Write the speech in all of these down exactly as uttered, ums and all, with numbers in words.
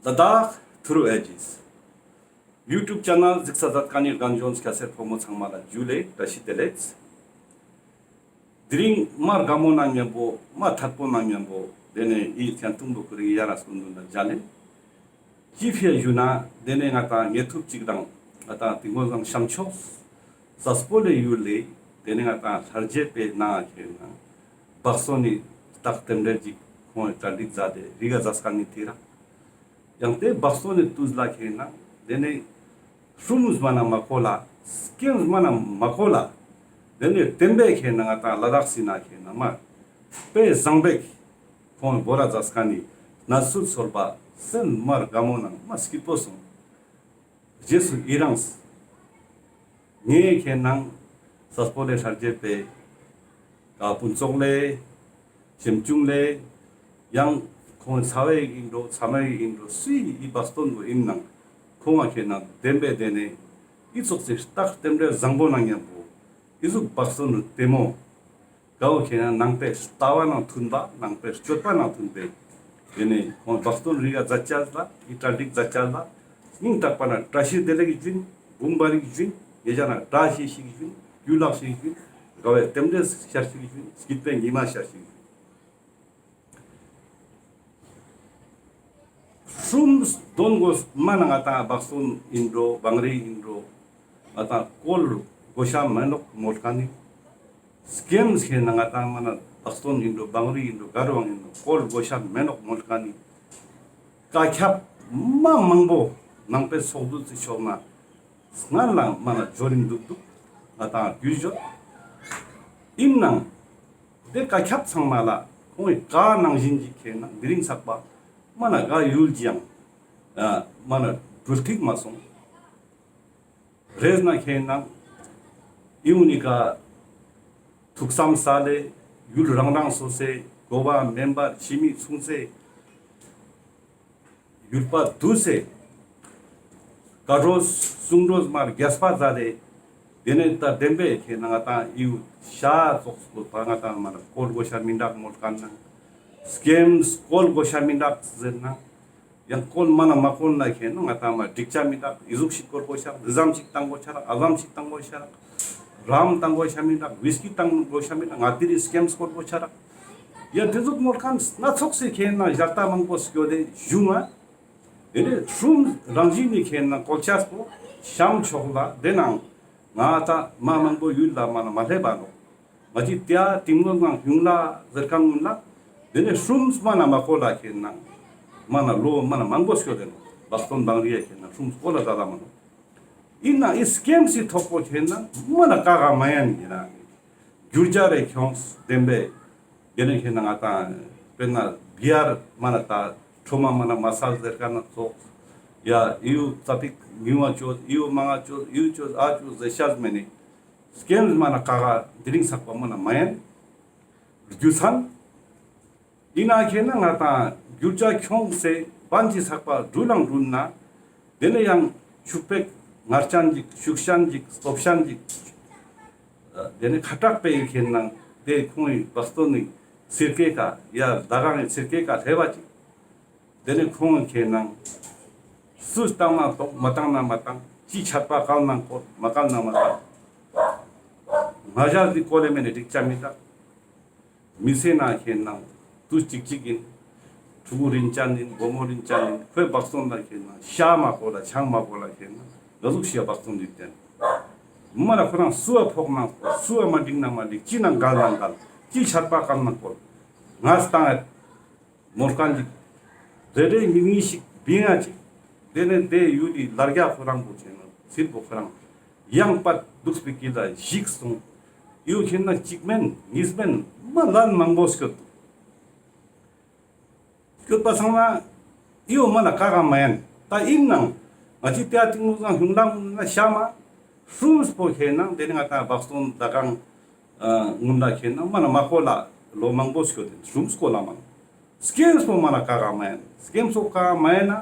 ཏ་དག་ཐུརུ་ཨེ་ཇིས་ཡུ་ཊུབ་ཆེ་ནལ་གཟིགས་ས་མཛད་མཁན་ནི་རྒན་གཞོན་སྐྱ་སེར་ཕོ་མོ་ཚང་མ་ལ་ཇུ་ལེ་བཀྲ་ཤིས་བདེ་ལེགས། དེ་རིང་མ་དགའ་མོ་ནང་མཉམ་པོ་མ་ཐད་པོ་ནང་མཉམ་པོ་དེ་ནས་ཨི་ཁྱེན་ཐུང་པོ་ཁུ་རིང་ཡ་ར་སོང་དུ་ན་ཇ་ལེ། ཅི་ཕི་ཡ་ཞུ་ན་དེ་ནས་ང་ཏང་ངེ་ཐུབ་ཅིག་དང་ང་ཏང་དེ་ངོ་ཟང་ཤམ་ཆོག་ས་སྤོ་ལེ་ཡུལ་ལེ། དེ་ནས་ང་ཏང་ལྷར་བཅས་པའི་ནང་ཁེ་ན་བག་སྟོན་ནི་རྟགས་རྟེན་འབྲེལ་ཅིག་ཁོང་གྲ་སྒྲིག་མཛད་དེ་རི་ག་མཛད་མཁན་ནི་དེ་ར། ཡང་དེ་བག་སྟོན་ནི་དུས་ལ་ཁེ་ན་དེ་ནས་ཧྲུམས་མ་ན་མ་ཁོ་ལ་སྐེམས་མ་ན་མ་ཁོ་ལ། དེ་ནས་བསྟན་པའི་ཁེ་ན་ང་ཏང་ལ་དྭགས་སི་ན་ཁེ་ན་མ་དཔེ་བཟང་པོའི་ཁོང་བོ་ར་མཛད་མཁན་ནི་གནས་ཚུལ་ཚོར་བ་སེམས་མ་དགའ་མོ་ནང་མ་སྐྱིད་པོ་སོང་། རྗེས་སུ་ཡི་རངས། ངས་ཁེ་ནང་ས་སྤོ་ལེ་ལྷར་བཅས་པའི་ཀ་ཕུན་ཚོགས་ལེ་ཞིམ་ཆུང་ལེ་ཡང་ཁོང་ཚ་བའི་ཨིན་འགྲོ་ཚ་མའི་ཨིན་འགྲོ་སུའི་ཨི་བག་སྟོན་བོ་ཨིན་ནང་ཁོང་ང་ཁེ་ནང་བདེན་པའི་དེ་ནས་ཨི་ཙོགས་སི་རྟགས་རྟེན་འབྲེལ་བཟང་པོ་ནང་མཉམ་པོ་ཨི་ཟུག་བག་སྟོན་བདེ་མོ། གའོ་ཁེ་ན་ནང་པའི་ལྟ་བ་ནང་མཐུན་པ་ནང་པའི་སྤྱོད་པ་ནང་མཐུན་པའི། དེ་ནས་ཁོང་བག་སྟོན་རི་ག་མཛད་ཅེས་ལ་ཨི་གྲ་སྒྲིག་མཛད་ཅེས་ལ་སྙིང་ཐག་པ་ན་བཀྲ་ཤིས་བདེ་ལེགས་ཞུ་ཡིན། འབུམ་པ་རིག་ཞུ་ཡིན། ཉེ་ཞ་ན་བཀྲ་ཤིས་ཤིག་ཞུ་ཡིན། རྒྱུ་ལག་ཤིག་ཞུ་ཡིན། དགའ་བའི་རྟེན་འབྲེལ་ཤར་ཤིག་ཞུ་ཡིན། སྐྱིད་པའི་ཉི་མ་ཤར་ཤིག་ཞུ་ཡིན། ཧྲུམས་དོན་གོས་མ་ན་ང་ཏང་བག་སྟོན་ཨིན་འགྲོ་བང་རི་ཨིན་འགྲོ་ང་ཏང་བཀོལ་གོ་ཤ་མེན་ནོག་མོལ་མཁན་ནི། སྐེམས་ཁེ་ན་ང་ཏང་མ་ན་བག་སྟོན་ཨིན་འགྲོ་བང་རི་ཨིན་འགྲོ་ག་རུ་ཡང་ཨིན་འགྲོ་བཀོལ་གོ་ཤ་མེན་ནོག་མོལ་མཁན་ནི། བཀའ་ཁྱབ་མ་མང་པོ་ནང་པའི་ཚོགས་འདུ་ཚོགས་ན་སྔར་ལ་མ་ན་འབྱོར་རིན་འདུག་འདུག་ང་ཏང་རྒྱུས་ཡོད། ཨིན་ནང་དེ་བཀའ་ཁྱབ་ཚང་མ་ལ་ཁོང་གི་བཀའ་ནང་བཞིན་གྱི་ཁེ་ན་དེ་རིང་ཚག་པ་མ་ན་ག་ཡུལ་གྱི་ཡང་མ་ན་འགྲུལ་ཐིག་མ་སོང་། རེས་ན་ཁེ་ན་ཨི་བོ་ནི་ཀ་ཐུགས་བསམ་ས་ལེ་ཡུལ་རང་རང་སོ་སོའི་གོ་བ་མེམ་བར་ཕྱི་མི་ཚུང་སེ་ཡུལ་པ་དུས་སེ་བཀའ་གྲོས་གསུང་གྲོས་མ་རྒྱས་པ་མཛད་དེ། དེ་ནས་ད་བདེན་པའི་ཁེ་ན་ང་ཏང་ཨི་བོ་ཤ་ཙོགས་པོ་ད་ང་ཏང་མ་ན་བཀོལ་གོ་ཤ་མི་འདུག་མོལ་མཁན་ན་སྐེམས་བཀོལ་གོ་ཤ་མི་འདུག་ཟེར་ན། ཡང་བཀོལ་མ་ན་མ་བཀོལ་ན་ཁེ་ན་ང་ཏང་མ་འགྲིག་ཆ་མི་འདུག་ཨི་ཟུག་ཞིག་བཀོལ་གོ་ཤ་རག་འདི་ཙམ་ཞིག་བཏང་གོ་ཤ་རག་ཨ་ཙམ་ཞིག་བཏང་གོ་ཤ་རག་རམ་བཏང་གོ་ཤ་མི་འདུག་ཝིས་ཀི་བཏང་གོ་ཤ་མི་འདུག་ང་ཏི་རི་སྐེམས་བཀོལ་གོ་ཤ་རག་ཡ་དེ་ཟུག་མོལ་མཁན་སྣ་ཚོགས་སི་ཁེ་ན་ཞག་ད་མང་པོ་སྐྱོད་དེ་ཞུ་ང་། དེ་ནས་ཧྲུམས་རང་བཞིན་ནི་ཁེ་ན་བཀོལ་ཆས་པོ་ཤམ་ཆོག་ལ་དེ་ནང་ང་ད་མ་མང་པོ་ཡུལ་ལ་མ་ན་མ་སླེབས་པ་ནོག་ང་ཅི་ཏེ་ཡ་ཏིང་ངོ་ངང་ཡུང་ལ་ཟེར་ཁང་ངུན་ལ། དེ་ནས་ཧྲུམས་མ་ན་མ་ཁོ་ལ་ཁེ་ན་མ་ན་ལོ་མ་ན་མང་པོ་སྐྱོད་དེ་ནོག་བག་སྟོན་བང་རི་ཡ་ཁེ་ན་ཧྲུམས་ཁོ་ལ་ད་ལ་མ་ནོག་ཨིན་ན་ཨི་སྐེམས་སི་ཐོག་པོ་ཁེ་ན་མ་ན་ཀ་ག་མ་ཡན་ཡིན་ན། རྒྱུ་ཆ་རེ་ཁྱོངས་བདེན་པའི། དེ་ནས་ཁེ་ན་ང་ཏང་དཔེར་ན་བི་ཡར་མ་ན་ད་ཁྲོ་མ་མ་ན་མ་སལ་ཟེར་ཁན་ཙོགས། ཡ་ཨི་བོ་ཙ་པིག་ཉུང་བ་ཅོས་ཨི་བོ་མང་བ་ཅོས་ཨི་བོ་ཅོས་ཨ་ཅོས་ཟེར་ཤེས་མེད་ནི། སྐེམས་མ་ན་ཀ་ག་དེ་རིང་ཚག་པ་མ་ན་མ་ཡན། རྒྱུ་མཚན། ཨིན་ན་ཁེ་ན་ང་ཏང་རྒྱུ་ཆ་ཁྱོངས་སེ་བན་ཅི་ཚག་པ་འགྲུལ་ལང་འགྲུལ་ན། དེ་ནས་ཡང་ཕྱུག་པའི་ངར་ཅན་ཅིག་ཤུགས་ཅན་ཅིག་སྟོབས་ཅན་ཅིག་དེ་ནས་ཁ་དྲག་པའི་ཁེ་ན་དེ་ཁོང་གི་བག་སྟོན་ནི་སེར་སྐྱའི་ཀ་ཡ་ཟླ་གང་གི་སེར་སྐྱའི་ཀ་སླེབས་པ་ཅིག་དེ་ནས་ཁོང་གི་ཁེ་ན་སུ་བཏང་ན་བཏང་མ་བཏང་ན་མ་བཏང་ཅི་ཆད་པ་བཀལ་ན་བཀོལ་མ་བཀལ་ན་མ་བཀལ། ང་ཞག་འདི་བཀོལ་ལེ་མེད་ནས་འགྲིག་ཆ་མི་ད། མི་ཚེ་ན་ཁེ་ན་དུས་གཅིག་གཅིག་ཡིན། ཕྲུ་གུ་རིན་ཅན་ཡིན་བུ་མོ་རིན་ཅན་ཡིན་ཁོའི་བག་སྟོན་ལ་ཁེ་ན་ཤ་མ་བཀོལ་ལ་ཆང་མ་བཀོལ་ལ་ཁེ་ན་ང་ཟུག་ཤེས་བག་སྟོན་འདི་བསྟན། མ་ན་ཁོ་རང་སུ་བ་ཕོག་ན་སུ་བ་མ་འགྲིག་ན་མ་འགྲིག་ཅི་ན་འགལ་ན་འགལ་ཅི་ཆད་པ་བཀལ་ན་བཀོལ། ང་སྟངས་མོལ་ཁན་ཅིག་རེ་རེ་གཉིས་གཉིས་ཤིག་བིང་ང་ཅིག་དེ་ནས་དེ་ཡུལ་ལི་ལར་རྒྱ་ཁོ་རང་པོ་ཆེ་ན་ཚིར་པོ་ཁོ་རང་ཡང་པ་འདུག་པའི་དཀྱིལ་ལ་ཞིག་སོང་། ཡུལ་ཁེ་ན་གཅིག་མན་གཉིས་མན་མ་ལན་མང་པོ་སྐྱོད་འདུག་སྐྱོད་པ་སང་ན་ཡུལ་མ་ན་ཀ་ག་མ་ཡན་ད་ཡིན་ནང་ང་ཅི་ཏེ་ཡ་ཏིང་མོ་ཟང་ཧུང་ལང་ན་ཤ་མ་ཧྲུམས་པོ་ཁེ་ན་དེ་ནི་ང་ཏང་བག་སྟོན་ད་གང་ངུན་ལ་ཁེ་ན་མ་ན་མ་ཁོ་ལ་ལོ་མང་པོ་སྐྱོད་དེ་ཧྲུམས་ཀོ་ལ་མང་། སྐེམས་པོ་མ་ན་ཀ་ག་མ་ཡན། སྐེམས་པོ་ཀ་ག་མ་ཡན་ན།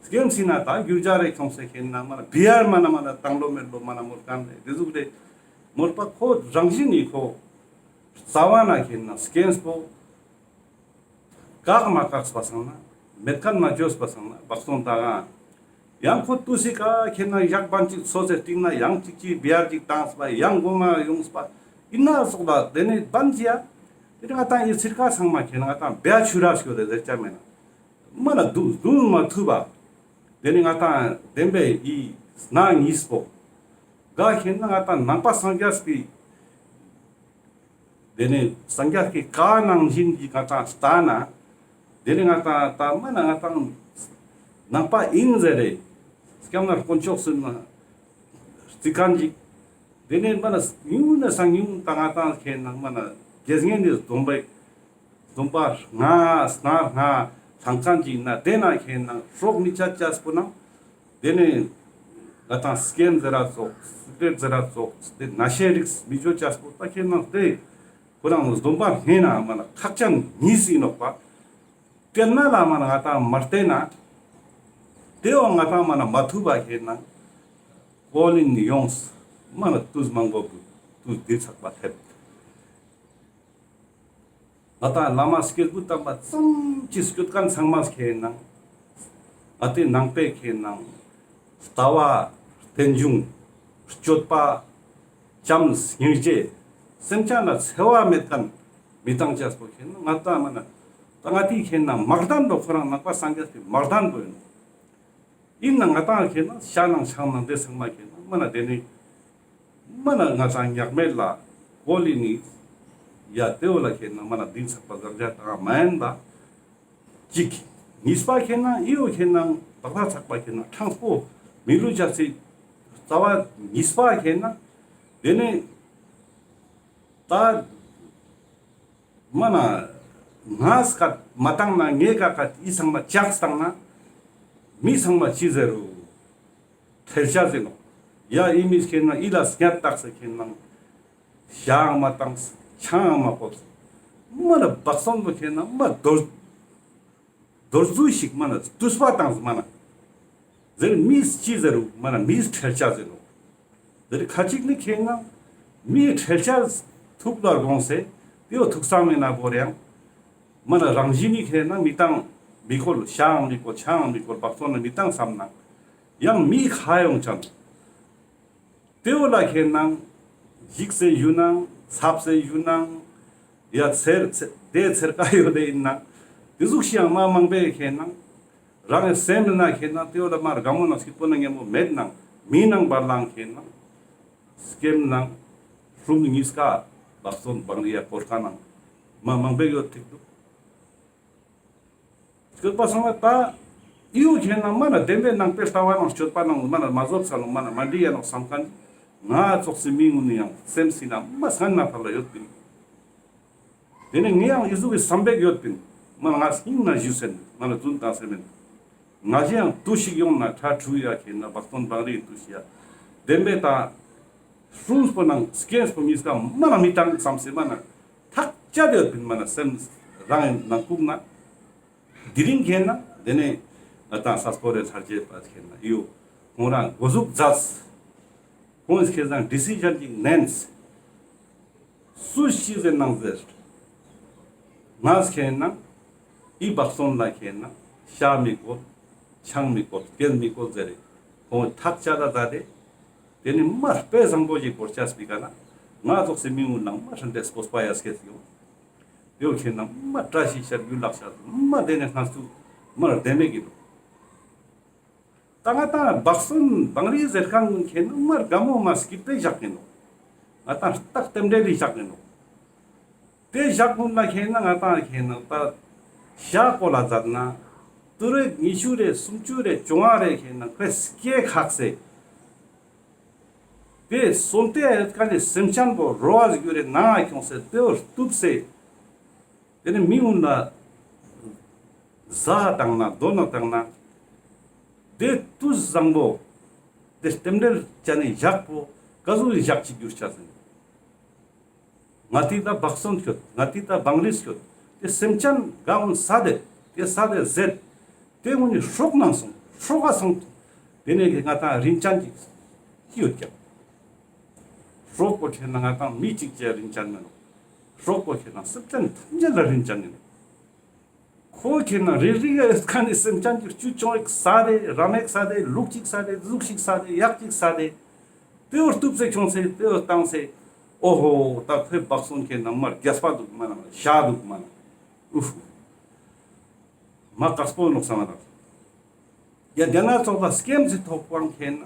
སྐེམས་སི་ན་ད་རྒྱུ་ཆ་རེ་ཁྱོངས་སེ་ཁེ་ན་མ་ན་བི་ཡར་མ་ན་མ་ན་བཏང་ལོ་མེད་ལོ་མ་ན་མོལ་ཁན་རེ་དེ་ཟུག་རེ་མོལ་པ་ཁོ་རང་བཞིན་ནི་ཁོ་རྩ་བ་ན་ཁེ་ན་སྐེམས་པོ་བཀག་མ་བཀག་པ་སང་ན་ མེད་ཁན་མ་ཅོས་པ་སང་ན་བག་སྟོན་ཏང་ང་། ཡང་ཁོ་ཏུས་སི་ཀ་ཁེ་ན་ཡག་བན་ཅིག་ཚོས་སེ་སྟིང་ན་ཡང་ཅིག་ཅིག་བི་ཡར་ཅིག་ཏངས་པ་ཡང་གོ་མ་ཡོངས་པ་ཨིན་ན་སོགས་ལ་དེ་ནི་བན་ཅི་ཡ། དེ་ནི་ང་ཏང་ཡི་ཚིར་ཀ་ཚང་མ་ཁེ་ན་ང་ཏང་བེ་ཆུ་ར་སྐྱོ་དེ་ཟེར་ཅ་མེད་ན། མ་ན་དུ་དུ་མ་ཐུབ་པ། དེ་ནི་ང་ཏང་བདེན་པའི་ཡི་ནང་ཉིས་པོ། ག་ཁེ་ན་ང་ཏང་ནང་པ་སངས་རྒྱས་པའི། དེ་ནི་སངས་རྒྱས་ཀྱི་བཀའ་ནང་བཞིན་གྱི་ང་ཏང་ལྟ་ན། དེ་ནི་ང་ཏང་ད་མ་ན་ང་ཏང་ནང་པ་ཨིན་ཟེར་རེ། སྐྱབས་གནས་དཀོན་མཆོག་སུ་ན་རྩི་ཁན་ཅིག་དེ་ནི་མ་ན་ཉུང་ན་སང་ཉུང་ད་ང་ཏང་ཁེ་ན་མ་ན་དགེ་བསྙེན་ནི་སྡོམ་པའི་སྡོམ་པ་ལྔ་སྣ་ལྔ་ལྷང་ཁན་ཅིག་ན་དེ་ན་ཁེ་ན་སྲོག་མི་ཆད་ཅས་པོ་ན། དེ་ནས་ང་ཏང་སྐེམ་ཟེར་ར་ཙོགས་སི་ཀྲེཊ་ཟེར་ར་ཙོགས་དེ་ནས་ཤེས་རིགས་མི་ཅོ་ཅས་པོ་ད་ཁེ་ན་དེ་ཁོ་རང་སྡོམ་པ་ལྔ་ན་མ་ན་ཁག་ཅན་ཉིས་ཨིན་ནོག་པ། དེ་ན་ལ་མ་ན་ང་ཏང་མ་བལྟས་ན། དེ་བོ་ང་ཏང་མ་ན་མ་ཐུབ་པ་ཁེ་ན་ཀོ་ལིན་ནི་ཡོངས་མ་ན་ཏུས་མང་པོ་ཏུས་འདི་ཚགས་པ་ཐེབས། ང་ཏང་བླ་མ་སྐྱེས་བུ་དམ་པ་ཙམ་ཅིག་སྐྱོད་ཁན་ཚང་མ་ཁེ་ན། ང་ཏེ་ནང་པའི་ཁེ་ན། ལྟ་བ་རྟེན་འབྱུང་སྤྱོད་པ་བྱམས་སྙིང་རྗེ་སེམས་ཅན་ལ་འཚེ་བ་མེད་ཁན་མི་ཏང་ཅས་པོ་ཁེ་ན་ང་ཏང་མ་ན་ད་ང་ཏི་ཁེ་ན་མ་གཏན་པོ་ཁོ་རང་ནང་པ་སངས་རྒྱས་པའི་མ་གཏན་པོ་ཨིན། ཨིན་ན་ང་ཏང་ཁེ་ན་ཤ་ནང་ཆང་ནང་དེ་ཚང་མ་ཁེ་ན་མ་ན་དེ་ནི་མ་ན་ང་ཏང་ཉག་མེད་ལ་ཀོ་ལི་ནི་ཡ་དེ་བོ་ལ་ཁེ་ན་མ་ན་འདི་ཚགས་པ་ཟག་ཇ་དང་མ་ཡིན་པ་ཅིག་ཉིས་པ་ཁེ་ན་ཨི་བོ་ཁེ་ན་བག་ལ་ཚགས་པ་ཁེ་ན་ཁྲང་པོ་མི་ལུ་ཅག་སི་རྩ་བ་ཉིས་པ་ཁེ་ན་དེ་ནི་ད་མ་ན་ངས་ཀ་མ་བཏང་ན་ངས་ཀ་ཀ་ཨི་ཚང་མ་ཅག་བཏང་ན་མི་ཚང་མ་ཅི་ཟེར་རུ་ཁྲེལ་ཆ་ཟེར་ནོ། ཡ་ཨི་མི་ཁེ་ན་ཨི་ལ་སྙད་བཏགས་ཟེར་ཁེ་ན་ཤའང་མ་བཏང་ཆང་ཡང་མ་ཕོག་མ་ན་བག་སྟོན་པོ་ཁེ་ན་མ་རྡོ་རྡོ་རྫུས་ཤིག་མ་ན་བཏུས་པ་བཏང་མ་ན་ཟེར་མིས་ཅི་ཟེར་རུ་མ་ན་མིས་ཁྲེལ་ཆ་ཟེར་ནོ། དེ་རིང་ཁ་ཅིག་ནི་ཁེ་ན་མིའི་ཁྲེལ་ཆ་ཐུག་ལ་དགོངས་སེ་དེའོ་ཐུག་ས་མེད་ན་བོར་ཡང་མ་ན་རང་བཞིན་ནི་ཁེ་ན་མི་བཏང་མི་ཁོལ་ཤའང་མི་ཁོལ་ཆང་མི་ཁོལ་བག་སྟོན་ན་མི་བཏང་བསམ་ན་ཡང་མི་ཁ་ཡོང་ཅང་དེའོ་ལ་ཁེ་ན་འཇིགས་སེ་ཡུ་ནང་ཚབ་སེ་ཡུ་ནང་ཡ་ཚེར་ཚེ་དེ་ཚེར་ཀ་ཡོད་དེ་ཡིན་ན་དེ་ཟུག་ཤིག་ཡང་མ་མང་པོའི་ཁེ་ན། རང་གི་སེམས་ན་ཁེ་ན་དེ་བོ་ལ་མ་རྒན་མོ་ན་སྐྱིད་པོ་ན་ཉེ་མོ་མེད་ནང་མི་ནང་བར་ལང་ཁེ་ན་སྐེམ་ནང་ཧྲུམ་ཉིས་ཀ་བག་སྟོན་བང་རི་ཡ་སྐོར་ཁ་ནང་མ་མང་པོ་ཡོད་ཐིག་འདུག་སྐྱོད་པ་སོང་ན་ད་ཨི་བོ་ཁེ་ན་མ་ན་བདེན་པའི་ནང་པའི་ལྟ་བ་ནང་སྤྱོད་པ་ནང་མ་ན་མ་བཟོད་ས་ནང་མ་ན་མ་འདྲི་ཡ་ནང་བསམ་ཁན་ང་ཙོགས་སི་མི་ངུན་ནི་ཡང་སེམས་སི་ན་མ་སྔན་ན་ཕར་ལ་ཡོད་པིན། དེ་ནས་ངས་ཡང་ཨི་ཟུག་གི་བསམ་པའི་ཡོད་པིན། མ་ང་སྙིང་ན་ཞུ་སེན་མ་ན་རྫུན་བཏང་སེ་མེན། ང་ཞེ་ཡང་དུས་ཤིག་ཡོང་ན་ཁྲ་ཁྲུ་ཡ་ཁེ་ན་བག་སྟོན་བང་རི་དུས་ཤིག་ཡ། བདེན་པའི་ད་སྲུངས་པོ་ནང་སྐྱེས་པོ་མིས་ཀ་མ་ན་མི་བཏང་བསམ་སེ་མ་ན་ཐག་བཅད་ཡོད་པིན། མ་ན་སེམས་རང་ནང་ཁུག་ན་དེ་རིང་ཁེ་ན་དེ་ནས་ང་དང་ས་སྤོ་རེ་ཚར་རྗེས་པ་ཁེ་ན་ཡོ་ཁོང་རང་གོ་ཟུག་མཛད། ཁོང་ཁེ་ན་ཌི་སི་ཞན་ཅིག་ནན། སུ་ཤི་ཟེར་ནང་ཟེར། ང་ཁེ་ན་ཨི་བག་སྟོན་ལ་ཁེ་ན་ཤ་མི་དགོས། ཆང་མི་དགོས། སྐྱེལ་མི་དགོས་ཟེར་རེ། ཁོང་ཐག་བཅད་ད་ད་རེ། དེ་ནི་མ་དཔེ་བཟང་པོ་ཞིག་བོར་ཆ་སྤི་ཀ་ན་ང་ཙོགས་སེ་མི་ངུ་ནང་མ་ཧྲན་ཏེ་སྤོས་པ་ཡ་སྐྱེས་ཡོང་། དེའོ་ཁེ་ན་མ་བཀྲ་ཤིས་ཤར་རྒྱུ་ལག་ཤར་མ་དེ་ནས་སྣང་ཚུལ་མ་བདེ་མེད་ཀྱི་འདུག་ད་ང་དང་བག་སྟོན་བང་རི་ཟེར་ཁན་ཀུན་ཁེ་ན་མ་རྒན་མོ་མ་སྐྱིད་པའི་ཞག་ཡིན་ནོ། ང་དང་རྟག་རྟེན་འབྲེལ་ལི་ཞག་ཡིན་ནོ། དེ་ཞག་ཀུན་ལ་ཁེ་ན་ང་དང་ཁེ་ན་ད་ཞག་གོ་ལ་མཛད་ན་ཏུ་རེ་ཉི་ཤུ་རེ་སུམ་ཅུ་རེ་བཅོ་ལྔ་རེ་ཁེ་ན་ཁོས་སྐྱེ་ཁག་སེ། དེ་སོན་ཏེ་ཡོད་ཀ་ནི་སེམས་ཅན་པོ་རོ་བ་གུ་རེ་ནང་ཁྱོངས་སེ་དེ་བོ་གཏུབས་སེ། དེ་ནི་མི་ཀུན་ལ་ཟ་བཏང་ན་དོ་ན་བཏང་ན། དེ་དུས་བཟང་པོ། དེ་རྟེན་འབྲེལ་ཅན་ནི་ཞག་པོ་ཀ་ཟུག་གི་ཞག་ཅིག་གྱུར་ཆ་ཟིན། ང་ཏི་ད་བག་སྟོན་སྐྱོད། ང་ཏི་ད་བང་རི་སྐྱོད། དེ་སེམས་ཅན་ག་ཀུན་ས་དེ་དེ་ས་དེ་ཟེར། དེ་ཀུན་ནི་སྲོག་ནང་སོང་སྲོག་ག་སོང་། དེ་ནས་ང་དང་རིན་ཅན་ཅིག་ཅི་ཡོད་ཀྱང་། སྲོག་པོ་ཁེ་ན་ང་དང་མི་གཅིག་ཅེས་རིན་ཅན་མེད་ནོ། སྲོག་པོ་ཁེ་ན་སེམས་ཅན་ཐམས་ཅད་ལ་རིན་ཅན་ཡིན་ནོ། ཁོ་ཁེ་ན་རེ་རེ་ཡོད་ཁན་ནི་སེམས་ཅན་གྱི་བཅུད་ཅོང་ཞིག་ཟ་དེ། རམ་ཞིག་ཟ་དེ། ལུག་ཅིག་ཟ་དེ། ཟུག་ཞིག་ཟ་དེ། ཡག་ཅིག་ཟ་དེ། ཏེ་བོ་གཏུབ་སེ་ཁྱོང་སེ་ཏེ་བོ་བཏང་སེ། ཨོ་ཧོ། ད་ཁོའི་བག་སྟོན་ཁེ་ན་མ་རྒྱས་པ་འདུག་མ་ན། ཤ་འདུག་མ་ན། ཨུ་ཧུ། མ་དཀགས་པོ་ནོག་སམ་མ་ད། ཡ་དེ་ན་ཙོགས་ལ་སྐེམ་སེ་ཐོག་པོའང་ཁེ་ན།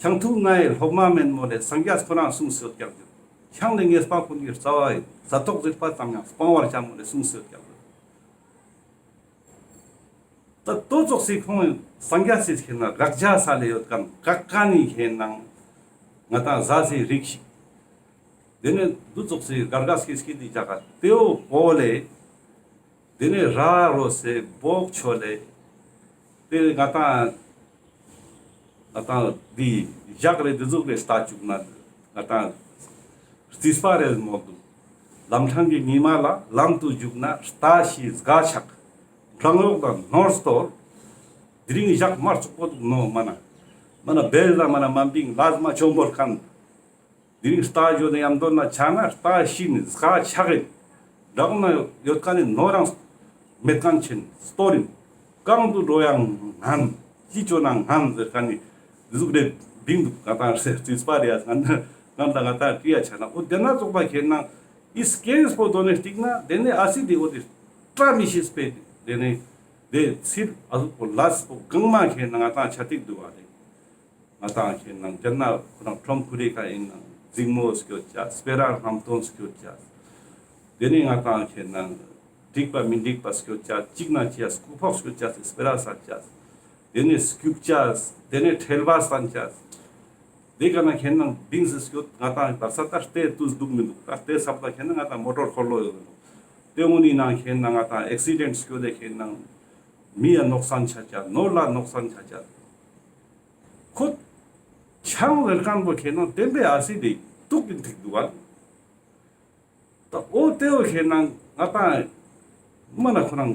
ཆང་འཐུང་ང་ཡི་སློབ་མ་མེན་མོ་ལེ། སངས་རྒྱས་ཁོ་རང་གསུངས་སེ་ཡོད་ཀྱག་ཡོད། ཆང་ནི་ཉེས་པ་ཀུན་གྱི་རྩ་བ་ཡིན། ཟ་ཐོག་ཟིག་པ་ཙམ་ཡང་སྤང་བར་བྱ་མོ་ལེ་གསུངས་སེ་ཡོད་ཀྱག་ཡོད། ད་ཏོ་ཙོགས་སི་ཁོང་སངས་རྒྱས་སི་ཁེ་ན་དགག་བྱ་ས་ལེ་ཡོད་ཁན་དགག་ཁན་ནི་ཁེ་ན་ང་ཏང་ཟ་སི་རིགས་ཤིག། དེ་ནས་དུ་ཙོགས་སི་གར་ག་སྐྱིད་སྐྱིད་དི་ཇག་ག་ཏེ་བོ་བོ་ལེ། དེ་ནས་ར་རོ་སེ་བོག་ཆོ་ལེ། དེ་ང་ཏང་ང་ཏང་འདི་ཞག་རེ་འདི་ཟུག་རེ་ལྟ་བཅུག་ན་ང་ཏང་རྩིས་པ་རེ་མོ་འདུག། ལམ་འཕྲང་གི་ཉི་མ་ལ་ལམ་དུ་བཞུགས་ན། རྟ་ཤི་སྒ་ཆག། འཕྲང་གཡོག་དང་ནོར་སྟོར། དེ་རིང་ཞག་མ་བཙུགས་པོ་འདུག་ནོ་མ་ན། མ་ན་བེལ་ལ་མ་ན་མ་བིང་ལ་མ་ཆོམ་བོར་ཁན། དེ་རིང་རྟ་ཞོན་ནས་ཡམ་དོན་ན་ཆ་ན་རྟ་ཤི་ནི་སྒ་ཆག་ཡིན། འདྲག་ན་ཡོད་ཁན་ནི་ནོར་རང་མེད་ཁན་ཆེན་སྟོར་ཡིན། གང་དུ་འགྲོ་ཡང་ངན། ཅི་བཅོ་ན་ངན་ཟེར་ཁན་ནི་འདི་ཟུག་རེ་བིང་འདུག། ང་ཏང་རྩིས་པ་རེ་ཡ་ང་ང་ཏང་ང་ཏང་བྲིས་ཡ་ཆ་ན། འོ་དེ་ན་ཙོགས་པ་ཁེ་ན་ཨི་སྐེམ་པོ་དོ་ནས་སྟིང་ན་དེ་ནས་ཨ་སི་དེ་འོ་དེ་བཀྲ་མི་ཤིས་པའི་དེ་ནས་དེ་ཚིར་ཨ་ཟུག་པོ་ལས་པོ་གང་མ་ཁེ་ན་ང་ཏང་ཆ་ཏིག་འདུག་བ་རེད། ང་ཏང་ཁེ་ན་དེ་ན་ཁོ་རང་ཁྲོམ་ཁུ་རེ་ཁ་ཡིན་ན་འཛིང་མོ་སྐྱོད་ཅ། སྤེ་ར་ལྷམ་སྟོན་སྐྱོད་ཅ། དེ་ནས་ང་ཏང་ཁེ་ན་འགྲིག་པ་མི་འགྲིག་པ་སྐྱོད་ཅ། གཅིག་ན་ཅི་ཡ་སྐུ་ཕོག་སྐྱོད་ཅ་སེ་སྤེ་ར་ས་ཅ། དེ་ནས་སྐྱུག་ཅ། དེ་ནས་ཁྲེལ་བ་སན་ཅ། དེ་ག་ན་ཁེ་ན་བིང་སེ་སྐྱོད། ང་ཏང་ད་ས་ད་ལྟའི་དུས་འདུག་མི་འདུག། ད་ལྟའི་ས་ད་ཁེ་ན་ང་ཏང་མོ་ཊོར་འཁོར་ལོ་ཡོད་འདུག། དེ་འུ་ནི་ནང་ཁེ་ན་ང་ཏང་ཨེག་སི་ཌེན་སྐྱོད་དེ་ཁེ་ན་མི་ཡ་ནོག་སན་ཆ་ཅ། ནོར་ལ་ནོག་སན་ཆ་ཅ། ཁོ་ཆང་ཟེར་ཁན་པོ་ཁེ་ན་བདེན་པའི་ཨ་སི་དེ་དུག་གིན་ཐིག་དུག་ག། ད་འོ་དེ་བོ་ཁེ་ན་ང་ཏང་མ་ན་ཁོ་རང་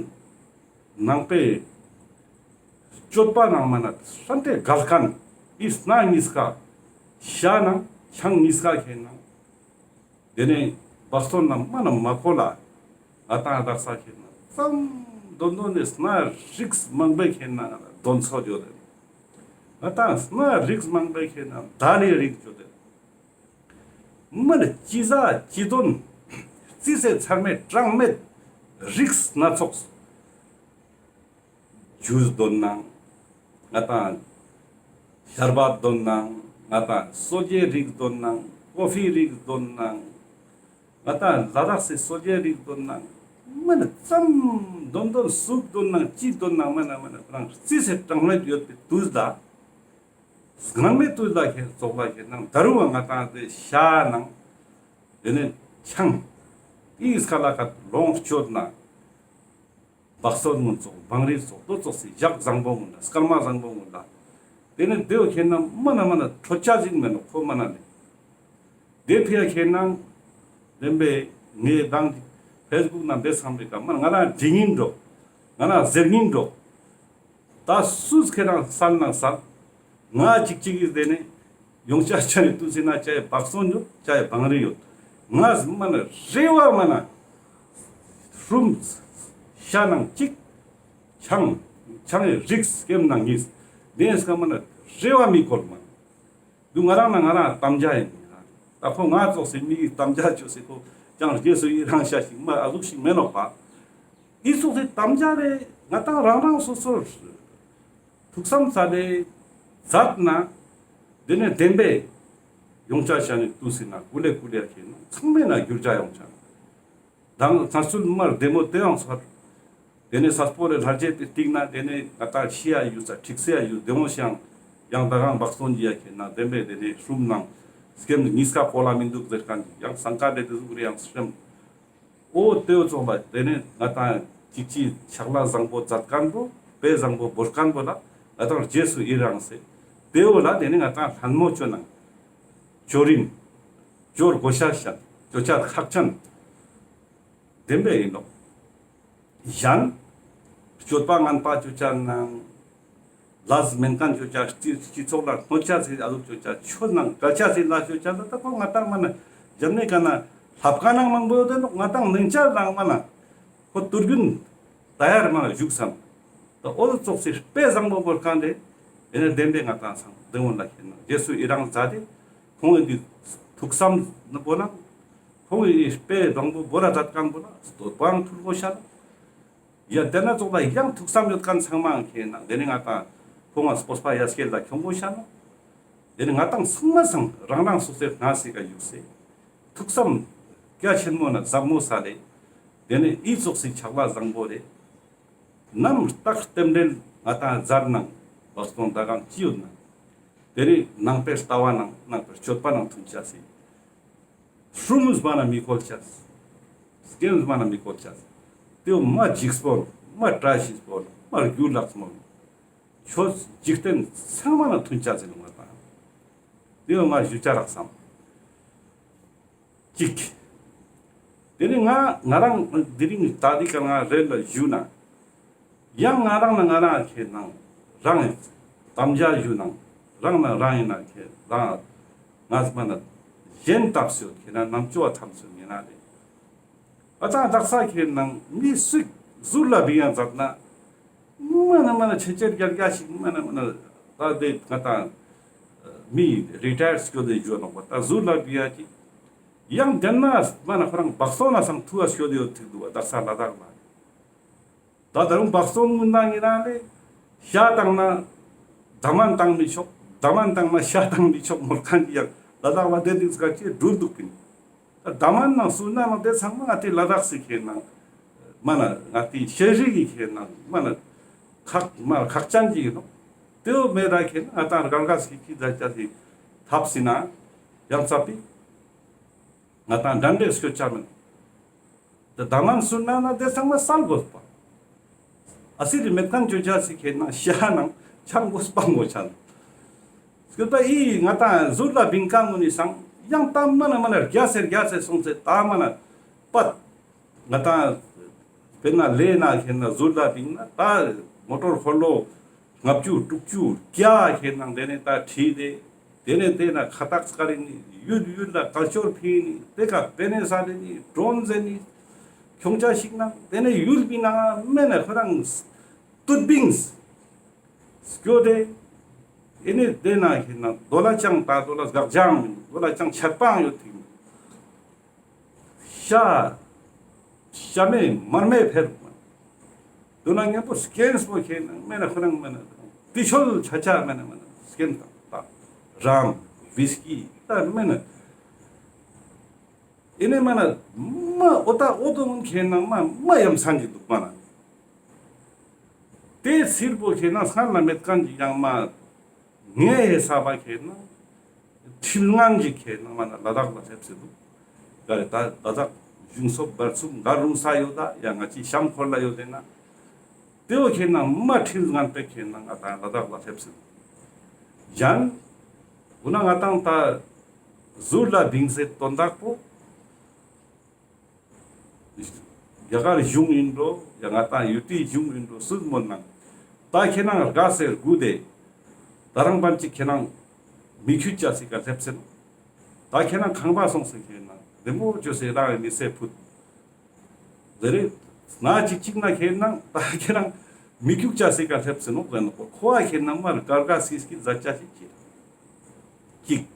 ནང་པའི་སྤྱོད་པ་ནང་མ་ན་སམ་སྟེ་གལ་ཁན་ཨི་སྣ་གཉིས་ཀ་ཤ་ནང་ཆང་གཉིས་ཀ་ཁེ་ན། དེ་ནས་བག་སྟོན་ན་མ་ན་མ་ཁོ་ལ་ང་ཏང་དག་ས་ཁེ་ན་ཙམ་དོན་དོན་ནས་སྣ་རིགས་མང་པོའི་ཁེ་ན་དོན་ཚོ་ཡོད་དེ། ང་ཏང་སྣ་རིགས་མང་པོའི་ཁེ་ན་ད་ལེ་རིགས་ཡོད་དེ། མ་ན་ཅི་ཟ་ཅི་དོན་རྩིས་སེ་ཚར་མེད་གྲངས་མེད་རིགས་སྣ་ཚོགས། ཇུས་དོན་ནང་ང་ཏང་ཤར་བག་དོན་ནང་ང་ཏང་སོ་ཇའི་རིགས་དོན་ནང་ཀོ་ཕི་རིགས་དོན་ནང་ང་ཏང་ལ་དྭགས་སི་སོ་ཇའི་རིགས་དོན་ནང་མ་ན་ཙམ་དོན་དོན་སུག་དོན་ནང་ཅི་དོན་ནང་མ་ན་མ་ན་ཁོ་རང་རྩིས་སེ་གྲངས་མེད་ཡོད་པའི་དུས་ལ། གྲངས་མེད་དུས་ལ་ཁེ་ཙོགས་ལ་ཁེ་ན་ད་རུང་ང་ཏང་དེ་ཤ་ནང་དེ་ནས་ཆང་ཨི་སྐ་ལ་ཁ་ལོངས་སྤྱོད་ན། བག་སྟོན་ངུན་ཙོགས་བང་རི་ཙོགས་ཏོ་ཙོགས་སི་ཞག་བཟང་པོ་ངུན་ལ་སྐར་མ་བཟང་པོ་ངུན་ལ། དེ་ནས་དེ་བོ་ཁེ་ན་མ་ན་མ་ན་ཁྲོ་ཆ་ཟིན་མེད་ནོ་ཁོ་མ་ན་ལེ། དེ་ཕི་ཡ་ཁེ་ན་བདེན་པའི་ངའི་དང་ཕེས་བུག་ནང་དེ་སམ་པའི་ཀ་མ་ན་ང་རང་འདྲི་ཉིན་འགྲོ། ང་རང་ཟེར་ཉིན་འགྲོ། ད་སུས་ཁེ་རང་སལ་ན་སལ། ང་ཅིག་ཅིག་གིས་དེ་ནས་ཡོང་ཆ་ཆ་ནས་དུས་ཟིན་ན་ཅའི་བག་སྟོན་ཡོད་ཅའི་བང་རི་ཡོད། ང་མ་ན་རེ་བ་མ་ན་ཧྲུམ་ཤ་ནང་གཅིག་ཆང་ཆང་ཡི་རིགས་སྐེམ་ནང་གཉིས་དེ་སྐམ་མ་ན་རེ་བ་མི་བཀོལ་མ་ན། དུ་ང་རང་ན་ང་རང་དམ་བཅའ་ཡིན། ད་ཁོ་ང་ཙོགས་སི་མི་གི་དམ་བཅའ་ཅོས་སི་ཁོ་ཅང་རྗེས་སུ་ཡི་རང་ཤ་ཞིག་མ་ཨ་ཟུག་ཞིག་མེད་ནོག་པ། ཨི་ཙོགས་སི་དམ་བཅའ་རེ་ང་ཏང་རང་རང་སོ་སོར་ཐུགས་བསམ་ས་ལེ་མཛད་ན་དེ་ནས་བདེན་པའི་ཡོང་ཆ་ཤ་ནི་དུས་སི་ན་ཀུ་ལེ་ཀུ་ལེ་ཁེ་ན་ཚང་མའི་ན་འགྱུར་བ་ཡོང་ཆ་ན། དང་ཚན་རྩལ་མར་བདེ་མོ་དེ་ཡང་ཚར། དེ་ནས་ས་སྤོ་རེ་ལྷར་བཅས་ཏེ་སྟིང་ན་དེ་ནས་ང་ཏང་ཤི་ཡ་ཡུལ་ས་ཁྲིག་སེ་ཡ་ཡུལ་བདེ་མོ་ཤང་ཡང་ད་གང་བག་སྟོན་གྱི་ཡ་ཁེ་ན་བདེན་པའི་དེ་ནས་ཧྲུམ་ནང་སྐེམ་གཉིས་ཀ་གོ་ལ་མི་འདུག་ཟེར་ཁན་ཡང་སང་ཀ་དེ་དེ་ཟུག་རེ་ཡང་སྲེམ། འོ་དེ་བོ་ཙོགས་ལ་དེ་ནས་ང་ཏང་ཅིག་ཅིག་ཕྱག་ལས་བཟང་པོ་མཛད་ཁན་པོ་དཔེ་བཟང་པོ་བོར་ཁན་པོ་ལ་ང་ཏང་རྗེས་སུ་ཡི་རང་སེ་དེ་བོ་ལ་དེ་ནས་ང་ཏང་ལྷན་མོ་ཅོ་ནང་ཅོ་རིན་ཅོ་དགོས་ཤ་ཤ་ཅོ་ཆ་ཁག་ཅན། བདེན་པའི་ཡིན་ནོག། གཞན་སྤྱོད་པ་ངན་པ་ཅོ་ཆ་ནང་ལས་མེན་ཁན་ཅོ་ཆ་སྤྱི་སྤྱི་ཚོགས་ལ་གནོད་ཆ་སི་ཨ་ཟུག་ཅོ་ཆ་ཆོས་ནང་འགལ་ཆ་སི་ལས་ཅོ་ཆ་ལ་ད་ཁོ་ང་ཏང་མ་ན་རྒྱབ་ནས་ཀ་ན་ལྷབ་ཀ་ནང་མང་པོ་ཡོད་དེ་ནོག། ང་ཏང་ནང་ཆ་ནང་མ་ན་ཁོ་དུར་རྒྱུན་ ད་ཡར་མ་བཞུགས་སམ། ད་འོ་ཙོགས་སི་དཔེ་བཟང་པོ་བོར་ཁན་དེ། དེ་ནས་བདེན་པའི་ང་ཏང་སང་བདེན་བོ་ལ་ཁེན་ན་རྗེས་སུ་ཡི་རང་མཛད་དེ། ཁོང་གི་ཐུགས་བསམ་ནི་བོ་ན། ཁོང་གི་དཔེ་བཟང་པོ་བོར་ར་མཛད་ཁན་བོ་ན་བསྟོད་པའང་ཕུལ་དགོས་ཤ་ན། ཡ་དེ་ན་ཙོགས་ལ་ཡང་ཐུགས་བསམ་ཡོད་ཁན་ཚང་མའང་ཁེན་ན་དེ་ནི་ང་ཏང་ཁོང་ང་སྤོབས་པ་ཡ་སྐྱེད་ལ་ཁྱོང་དགོས་ཤ་ན། དེ་ནི་ང་ཏང་ཚང་མ་སང་རང་རང་སོ་སོའི་ང་སི་ཀ་བཞུགས་སེ། ཐུགས་བསམ་རྒྱ་ཆེན་མོ་ན་ཟབ་མོ་ས་ལེ། དེ་ནི་ཨི་ཙོགས་སི་ཕྱག་ལས་བཟང་པོ་རེ། ནམ་རྟགས་རྟེན་འབྲེལ་ང་ཏང་མཛད་ནང་བག་སྟོང་ད་གང་ཅི་ཡོད་ན། དེ་ནི་ནང་པའི་ལྟ་བ་ནང་ནང་པའི་སྤྱོད་པ་ནང་མཐུན་ཆ་སི། སྲུང་མོས་མ་ན་མི་བཀོལ་ཆ། སྐྱེམས་མ་ན་མི་བཀོལ་ཆ། དེའོ་མ་འཇིགས་པོ་མ་བཀྲ་ཤིས་པོ་མ་རྒྱུ་ལགས་མོ། ཆོས་འཇིག་རྟེན་ཚང་མ་ན་མཐུན་ཆ་ཟེར་ནོ་ང་ཏང་། དེའོ་ང་ཞུ་ཆ་རག་སམ། གཅིག་དེ་ནི་ང་ང་རང་དེ་རིང་ད་དེ་ཀ་ང་རེ་ལ་ཞུ་ན། ཡང་ང་རང་ན་ང་རང་ཁེན་ན་རང་དམ་བཅའ་ཞུ་ན་རང་ན་རང་ཡིན་ན་ཁེན་རང་ང་མ་ན་གཞན་ལྟབས་སུ་ཁེན་ན་ནམ་ཅོ་བ་ཐམས་སུ་ཉེ་ན་རེ། ཨ་ཙང་དག་ས་ཁེན་ན་མི་སུ་ཟུར་ལ་བི་ཡང་མཛད་ན་མ་ན་མ་ན་ཆེ་ཆེར་རྒྱལ་རྒྱ་ཞིག་མ་ན་མ་ན་ད་དེ་ང་ཏང་མི་རི་ཊ་ཡར་སྐྱོད་དེ་ཞུ་ནོག་པ་ད་ཟུར་ལ་བི་ཡ་ཅིག་ཡང་དེ་ན་མ་ན་ཁོ་རང་བག་སྟོང་ན་སང་ཐུ་བ་སྐྱོད་དེ་ཡོད་ཐིག་འདུག་པ་དག་ས་ལ་དྭགས་ལ། ད་ད་རུང་བག་སྟོང་ངུན་ན་ཉེ་ན་ལེ། ཤ་བཏང་ན་ད་མན་བཏང་མི་ཆོག་ད་མན་བཏང་ན་ཤ་བཏང་མི་ཆོག་མོལ་ཁན་གྱི་ཡང་ལ་དྭགས་ལ་དེ་དུས་ཀ་ཅི་འགྲུལ་འདུག་པིན། ད་མན་ནང་སུ་ན་ནང་དེ་ཚང་མ་ང་ཏི་ལ་དྭགས་སི་ཁེན་ན་མ་ན་ང་ཏི་ཤེས་རིག་གི་ཁེན་ན་མ་ན་ཁག་མ་ཁག་ཅན་གྱི་ཡིན་ནོ། དེའོ་མེད་ད་ཁེན་ན་ང་ཏང་རྒལ་རྒལ་སི་ཁི་ད་ཅ་སི་ཐབས་སི་ན་ཡང་ཚ་པི། ང་ཏང་འགྲན་བསྡུར་སྐྱོད་ཆ་མེད། ད་ད་མན་སུ་ན་ན་དེ་ཚང་མ་སལ་དགོས་པ། ཨ་སི་རི་མེད་ཁན་ཅོ་ཆ་སི་ཁེན་ན་ཤ་ནང་ཆང་དགོས་པ་ངོ་ཆ་ན། སྐྱོད་པ་ཨི་ང་ཏང་ཟུར་ལ་བིང་ཀ་ངོ་ནི་སང་ཡང་ཏམ་མ་ན་མ་ན་རྒྱ་སེ་རྒྱ་སེ་སོང་སེ་ད་མ་ན་པད། ང་ཏང་དཔེར་ན་ལེ་ན་ཁེན་ན་ཟུར་ལ་བིང་ན་ད་མོ་ཊོར་འཁོར་ལོ་ལྔ་བཅུ་དྲུག་ཅུ་བརྒྱ་ཁེན་ན་དེ་ནས་ད་ཁྲིད་དེ་དེ་ནས་དེ་ན་ཁ་ཏག་ཚ་རེ་ནི་ཡུལ་ཡུལ་ལ་ཀལ་ཅར་ཕི་ནི་དེ་ཀ་པེ་ནེ་ས་རེ་ནི་ཌོན་ཟེ་ནི་ཁྱོང་ཆ་ཞིག་ན་དེ་ནས་ཡུལ་བི་ན་མེ་ན་ཁོ་རང་ཏུད་བིང་སྐྱོད་དེ་ཨེ་ནས་དེ་ན་ཁེན་ན་དོ་ལ་ཅང་ད་དོ་ལ་སྒག་ཅང་མིན་དོ་ལ་ཅང་ཆད་པའང་ཡོད་ཐིག་མིན། ཤ། ཤ་མེད་མར་མེད་ཕེར། དུ་ན་ངན་པོ་སྐྱེན་སྤོ་ཁེན་ན་མེ་ན་ཁོ་རང་མེ་ན། ཏི་ཤོལ་ཆ་ཆ་མེ་ན་མེ་ན་སྐྱེན་དང་ད། རམ། ཝིས་ཀི་ད་མེ་ན། ཨེ་ནས་མ་ན་མ་འོ་ད་འོ་དོ་མུན་ཁེན་ན་མ་མ་ཡམ་སང་གི་འདུག་མ་ན། དེ་སིལ་པོ་ཁེན་ན་སྔར་ལ་མེད་ཁན་གྱི་ཡང་མ་ངའི་ཧེ་ས་བ་ཁེན་ན་ཁྲིམས་ངན་གྱི་ཁེན་ན་མ་ན་ལ་དྭགས་ལ་སླེབས་སེ་འདུག་ག་རེ་ད་ལ་དྭགས་གཞུང་སོབ་བར་གསུམ་ག་རུང་ས་ཡོད་ད་ཡ་ང་ཅི་ཤམ་འཁོར་ལ་ཡོད་དེ་ན། དེའོ་ཁེན་ན་མ་ཁྲིམས་ངན་པའི་ཁེན་ན་ང་ད་ལ་དྭགས་ལ་སླེབས་སེ་འདུག་ཡང་འོ་ན་ང་ཏང་ད་ཟུར་ལ་བིང་སེ་དོན་དག་པོ། རྒྱ་གར་གཞུང་ཡིན་འགྲོ་ཡ་ང་ཏང་ཡུ་ཏི་གཞུང་ཡིན་འགྲོ་སུ་མོ་ནང་ད་ཁྱེད་རང་དགའ་སེ་སྒུག་དེ་ད་རང་པན་ཅིག་ཁྱེད་རང་མི་ཁྱུད་ཅ་སི་ཀ་སླེབས་སེ་ནོ། ད་ཁྱེད་རང་ཁང་པ་སོང་སེ་ཁྱེད་རང་རེ་མོ་ཅོ་སེ་རང་མི་སེ་ཕུད་དེ་རེ་ན་ཅིག་ཅིག་ན་ཁྱེད་རང་ད་ཁྱེད་རང་མི་ཁྱུད་ཅ་སི་ཀ་སླེབས་སེ་ནོ་ཟེར་ནོ་ཁོ་ཁོ་བ་ཁྱེད་རང་མར་དགའ་དགའ་སི་སི་ཟ་ཅ་སི་ཁྱེད་རང་། གཅིག་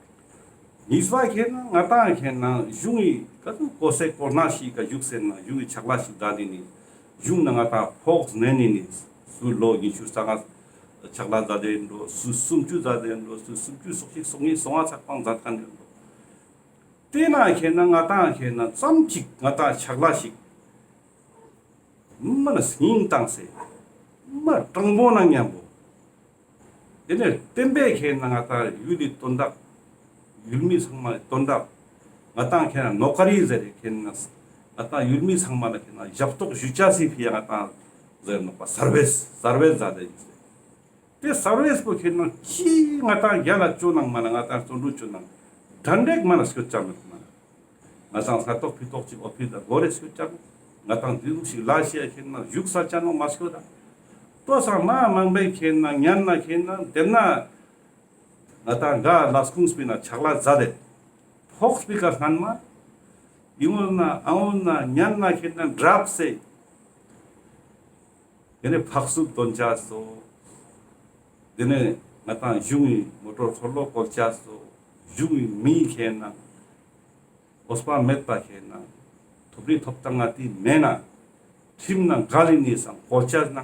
གཉིས་པ་ཁེན་ན་ང་ཏང་ཁེན་ན་གཞུང་གི་ཀ་ཏུ་གོ་སེ་གོ་ན་ཞིག་ག་བཞུགས་སེ་ན་གཞུང་གི་ཕྱག་ལས་ཤིག་མཛད་དེ་ནི་གཞུང་ན་ང་ཏང་ཕོགས་ནེ་ནི་ནི་སུ་ལོ་ཉི་ཤུ་རྩ་ལྔ་ཕྱག་ལས་མཛད་དེ་འགྲོ་སུ་སུམ་ཅུ་མཛད་དེ་འགྲོ་སུ་སུམ་ཅུ་སོ་གཅིག་སོ་གཉིས་སོ་ལྔ་ཚག་པང་མཛད་མཁན་ཡོད་འགྲོ། དེ་ན་ཁེན་ན་ང་ཏང་ཁེན་ན་ཙམ་ཅིག་ང་ཏང་ཕྱག་ལས་ཤིག་མ་ན་སྙིང་བཏང་སེ་མ་དྲང་པོ་ན་མཉམ་པོ། དེ་ནས་བསྟན་པའི་ཁེན་ན་ང་ཏང་ཡུལ་ལི་དོན་དག་ཡུལ་མི་ཚང་མའི་དོན་དག་ང་ཏང་ཁེན་ན་ནོ་ཀ་རི་ཟེར་རེ་ཁེན་ན་ང་ཏང་ཡུལ་མི་ཚང་མ་ལ་ཁེན་ན་ཞབས་ཏོག་ཞུ་ཅ་སི་ཕི་ཡ་ང་ཏང་ཟེར་ནོག་པ་སར་ཝིས་སར་ཝིས་ཟ་དེ་ཡིན་ཟེར། དེ་སར་ཝིས་པོ་ཁེན་ན་ཅི་ང་ཏང་རྒྱ་ལ་ཅོ་ནང་མ་ན་ང་ཏང་བརྩོན་འགྲུས་ཅོ་ནང་དྲན་འགྲིག་མ་ན་སྐྱོད་ཅ་མེད་མ་ན། ང་ཏང་ས་ཏོག་ཕི་ཏོག་ཅིག་འོ་ཕི་ད་གོ་རེ་སྐྱོད་ཅ་ནོ། ང་ཏང་དེ་ཟུག་ཞིག་ལ་ཤེས་ཁེན་ན་བཞུགས་ས་ཅ་ནོ་མ་སྐྱོད་ད། ལྟོས་ས་མ་མང་པོའི་ཁེན་ན་ཉན་ན་ཁེན་ན་དེ་ན་ང་ཏང་ག་ལ་སྐུངས་པི་ན་ཕྱག་ལས་མཛད་དེ་ཕོགས་པི་ཀ་སྣན་མ་ཡིན་འོ་ན་ཨ་འོ་ན་ཉན་ན་ཁེན་ན་འདྲབ་སེ། དེ་ནས་ཕག་སུབ་དོན་ཆ་སོ། དེ་ནས་ང་ཏང་གཞུང་གི་མོ་ཊོར་འཁོར་ལོ་བཀོལ་ཆ་སོ། གཞུང་གི་མི་ཁེ་ན་འོས་པ་མེད་པ་ཁེ་ན་ཐོབ་རི་ཐོབ་ཐང་ང་ཏི་མེད་ན་ཁྲིམས་ནང་འགལ་ལི་ནི་སང་བཀོལ་ཆ་ན་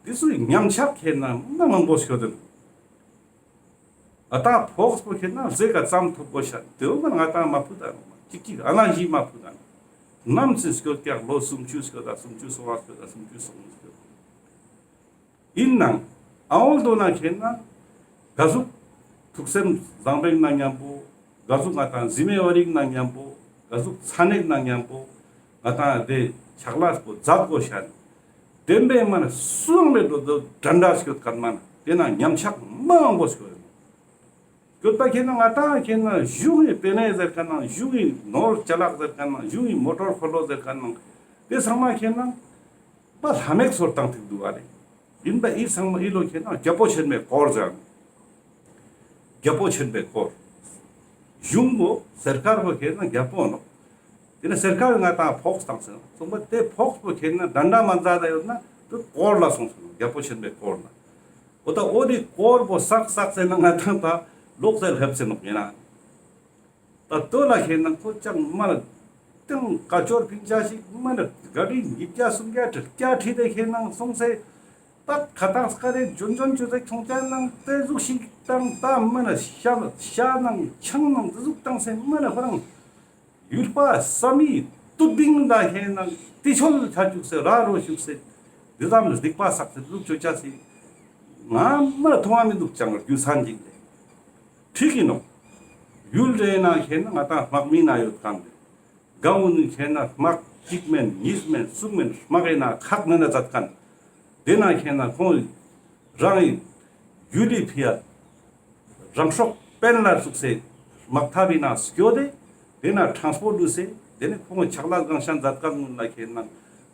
དེ་ཚོའི་ཉམས་ཆག་ཁེ་ན་མ་མང་པོ་ཤོད་དེ། ཨ་ད་ཕོགས་པོ་ཁེ་ན་ཟེ་ཀ་ཙམ་ཐོབ་གོ་ཤ་དེ་བོ་མ་ང་ཏང་མ་ཕུད་ད་ཅིག་ཅིག་ཨ་ན་ཞི་མ་ཕུད་ད་ནམ་ཚེ་སྐྱོད་ཀྱག་ལོ་སུམ་ཅུ་སྐྱོད་ད་སུམ་ཅུ་སོ་བ་སྐྱོད་ད་སུམ་ཅུ་སོ་ལྔ་སྐྱོད་ཡིན་ནང་ཨ་འོལ་དོ་ན་ཁེ་ན་ག་ཟུག་ཐུགས་སེམས་བཟང་པོའི་ནང་མཉམ་པོ་ག་ཟུག་ང་ཏང་ཟི་མེ་བ་རིག་ནང་མཉམ་པོ་ག་ཟུག་ཚ་ནེག་ནང་མཉམ་པོ་ང་ཏང་དེ་ཕྱག་ལས་པོ་མཛད་གོ་ཤ་ནི། དེན་པའི་མ་ན་སུའང་མེད་དོ་དོ་དྲན་དྲ་སྐྱོད་ཁན་མ་ན་དེ་ན་ཉམས་ཆག་མང་པོ་སྐྱོད་ཡོད། སྐྱོད་པ་ཁེ་ན་ང་ཏང་ཁེ་ན་གཞུང་གི་པེ་ནེ་ཟེར་ཁན་ནང་གཞུང་གི་ནོར་ཅ་ལག་ཟེར་ཁན་ནང་གཞུང་གི་མོ་ཊོར་འཁོར་ལོ་ཟེར་ཁན་ནང་དེ་ཚང་མ་ཁེ་ན་པ་ལྷ་མེད་སོར་བཏང་ཐིག་འདུག་ཨ་རེ། ཡིན་པ་ཨི་ཚང་མ་ཨི་ལོ་ཁེ་ན་རྒྱལ་པོ་ཆེན་པོའི་དཀོར་ཟེར། རྒྱལ་པོ་ཆེན་པོའི་དཀོར། གཞུང་པོ་སར་ཀར་པོ་ཁེ་ན་རྒྱལ་པོ་ནོག་དེ་ནས་སར་ཀར་ང་ཏང་ཕོགས་བཏང་ཟེར་ནོག་སོང་པ་དེ་ཕོགས་པོ་ཁེ་ན་དྲན་དྲ་མ་མཛད་ད་ཡོད་ན་དེ་དཀོར་ལ་སོང་ཟེར་ནོག་རྒྱལ་པོ་ཆེན་པོའི་དཀོར་ན། འོ་ད་འོ་དེ་དཀོར་པོ་བསགས་བསགས་ཟེར་ན་ང་ཏང་ད་ལོག་ཟེར་ལྷེབ་ཟེར་ནོག་ཡིན་ན། ད་དོ་ལ་ཁེ་ན་ཁོ་ཅང་མ་ན་ཏང་ཀ་ཅོར་ཕིང་ཆ་ཞིག་མ་ན་ག་རི་ཉིས་བརྒྱ་སུམ་བརྒྱ་དྲུག་བརྒྱ་ཁྲིད་དེ་ཁེ་ན་སོང་སེ། ད་ཁ་ཏང་སྐ་རེ་ཇོན་ཇོན་ཅོ་ཟེ་ཁྱོང་ཅན་ནང་དེ་ཟུག་ཞིག་ཏང་ད་མ་ན་ཤ་ཤ་ནང་ཆང་ནང་དེ་ཟུག་ཏང་སེ་མ་ན་ཁོ་རང་ཡུལ་པ་བསམ་ཡིད་སྟུབ་བིང་ད་ཁེ་ན་ཏི་ཆོལ་ཆ་བཅུག་སེ་ར་རོ་བཅུག་སེ་དེ་ཙམ་ལ་སྡིག་པ་བསགས་སེ་དེ་ཟུག་ཅོ་ཅ་སེ་ང་མ་ན་མཐོང་བ་མི་འདུག་ཅང་རྒྱུ་མཚན་ཅིག་ལས། ཁྲིག་ཡིན་ནོག་ཡུལ་རེ་ན་ཁེ་ན་ང་ཏང་དམག་མི་ན་ཡོད་ཁན་དེ། གང་འོ་ནི་ཁེ་ན་དམག་གཅིག་མེན་གཉིས་མེན་གསུམ་མེན་དམག་ཡིན་ན་ཁག་ནན་ན་མཛད་ཁན། དེ་ན་ཁེ་ན་ཁོང་རང་ཡུལ་ལི་ཕི་ཡ་རང་སྲོག་པེན་ལ་བཙུགས་སེ་དམག་ཐབ་ཡིན་ན་སྐྱོད་དེ། དེ་ན་ཊྲན་སི་པོར་ཊ་ལུས་སེ་དེ་ནས་ཁོང་ཕྱག་ལས་གང་ཤ་མཛད་ཁན་ཀུན་ལ་ཁེ་ན་